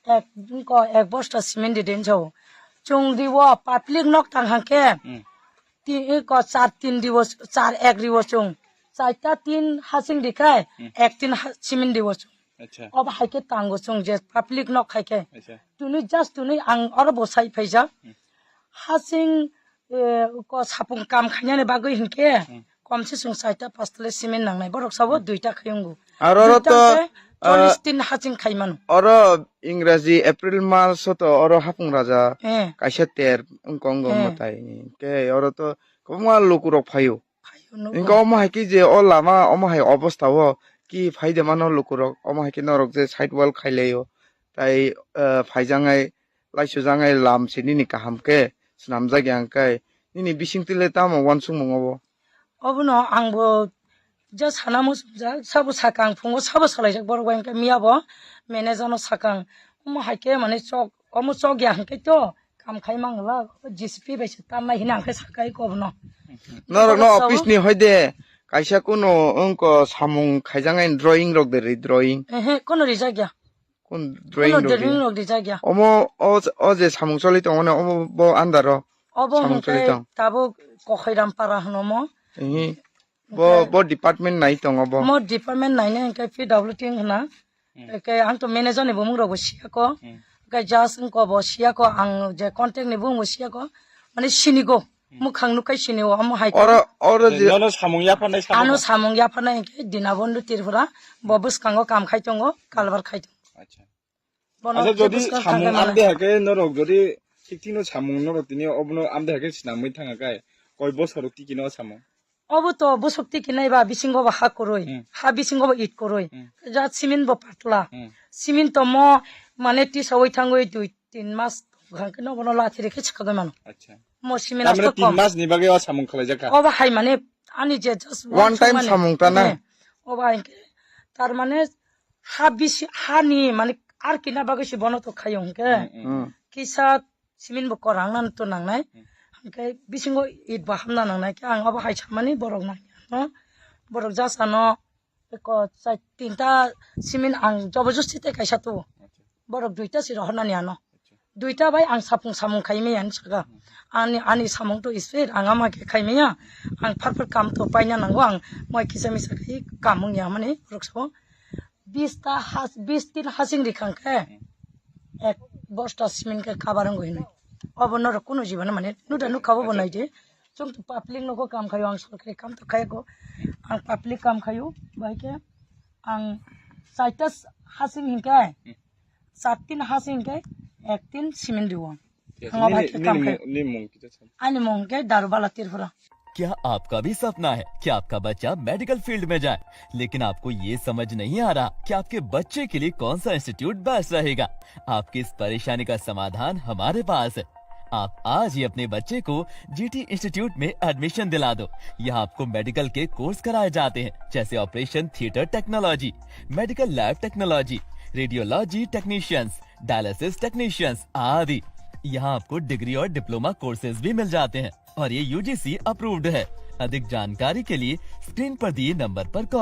ek, ko ek bosta simin ri den sao. Chwng riwo public nok tang hangke, Hmm. tin, ko char tin riwo, char ek riwo chwng. Chaita tin hasing rikhai, Hmm. ek tin ha-, simin riwo chwng. Acha. Obo hai khe tango chwng je public nok khai khe. Acha. Tunui just tunui ang oro bo sai phaijak. Hmm. Hasing, eh, ko sapung kam khainani bagwi hinkhe, Hmm. komse chwng chaita pastale simin nangnai. Borok sabo Hmm. duita khai wngo. Aro oro Duita to, hwnkhe, ah, cholish tin hasing khai mano. Oro Ingraji April mas o to oro hapung raja Eh. kaisa ter wngkong Eh. mwtai. Ke oro to kwbangma lukurok phaio. Phaio nugo. Wngkha omo hai khe je o lama omo hai obostha o ki phaide mano lukurok omo hai khe norok je side wall khailaio. Tai, eh, phaijangai laisu jangai lam se nini kaham khe swnamjak ya hwnkhe nini bisingtwi le tamo uansukmung obo? Obono angbo ja sana muchungjak, sabo sakang phungo sabo salaijak borok bai hwnkhe miyabo manager no sakang omo hai khe mane chok, omo chok ya hwnkhe to kam khai mangla G C P bai se tamnai hini ang khe sakai kobono. Norok no Borok sabo office ni hoide kaisa kuno wngko samung khaijaknai drawing rok de ri drawing. Ehe, kono rijak ya. Kun Kono drawing rok drawing ri. Rok rijak ya. Omo o, o je samung choli tongo ne omo bo under o. Obo samung choli hwnkhe tong. Tabuk Kokhairam para hwno mo. Ehe. Bo, hwnkhe bo department nai tongo bo. Mo department nainai hwnkhe P W D hwna. Hmm. Hwnkhe ang to manager ni bumung rok bo siya ko. Hmm. Hwnkhe just wngko bo siya ko ang je contact ni bumung bo siya ko. Mane sini go. Hmm. Mukhang nukai sini o omo hai ko. Oro, oro je je nono samung yaphanai samung. Ano samung yaphanai hwnkhe Dinabondhu Tripura bo bwskango kam khai tongo, kalbar khai tongo. Acha. Bono Acha, jodi bwskang samung thangkhe mane. Amde hake norok jodi thik thikno samung norok tini obono amde hake sinamwi thanga kai koi bosor tiki no samung. Obo to bosok tiki nai ba bisingo bo ha koroi, Hmm. Ha bisingo bo it koroi. Hmm. Ja simin bo patla. Hmm. Simin to mo mane tisawi thangwi dui tin mas hangke no bono lathi rekhe chikagwi mano. Acha. Mo simin Tamre asto tin kom. Mas ni bagwi o samung khalaijakha. Obo hai mane ani je just One time samung ta na? Eh, obo hai ke. Tar mane ha bisi, ha ni mane ar kina bagwi si bono to khayo hwnkhe. Mm, mm. Mm. Kisa simin bo korang nan to nangnai. Mm. Hwnkhe bisingo it bo hamna nangnai khe ang obo hai samani borok nang no. Borok jasa no eko chai tinta simin ang jobojosti tei kaisa tubu. Acha. Borok duita si rohornani ano. Acha. Duita bai ang sapung samung khaimaya hinwi saka. Hmm. Ani, ani samung to speed ang ama khe khaimaya. Ang phar phar kam to paina nango ang moi kisa misa khai kam wngya mani borok sabo. Bis ta has, bis tin hasing rikhang khe. Hmm. Ek bosta simin khe kabar wngwi hinwi. Obo norok kunu jibana mane nuda nukha bo Acha. Naidi. Chwng to public nogo kam khayo ang sorkari kam to khayako. Ang public kam khayo bai khe ang chaita hasing hinkhe. Hmm. Satin hasing ke ek tin simin diwo. Yes, Hanga nini, bhai ke nini kam mung, ke. Nini mung kita chan. Ani mung ke Darubala Tripura. क्या आपका भी सपना है कि आपका बच्चा medical field में जाए, लेकिन आपको ये समझ नहीं आ रहा कि आपके बच्चे के लिए कौन सा इंस्टीट्यूट बेस्ट रहेगा? आपकी इस परेशानी का समाधान हमारे पास है। आप आज ही अपने बच्चे को जीटी इंस्टीट्यूट में एडमिशन दिला दो। यहाँ आपको मेडिकल के कोर्स कराए जाते हैं, जैसे operation theatre technology, medical lab technology, radiology technicians, dialysis technicians आदि। यहाँ आपको डिग्री और डिप्लोमा कोर्सेज भी मिल जाते हैं और ये यूजीसी अप्रूव्ड है। अधिक जानकारी के लिए स्क्रीन पर दिए नंबर पर कॉल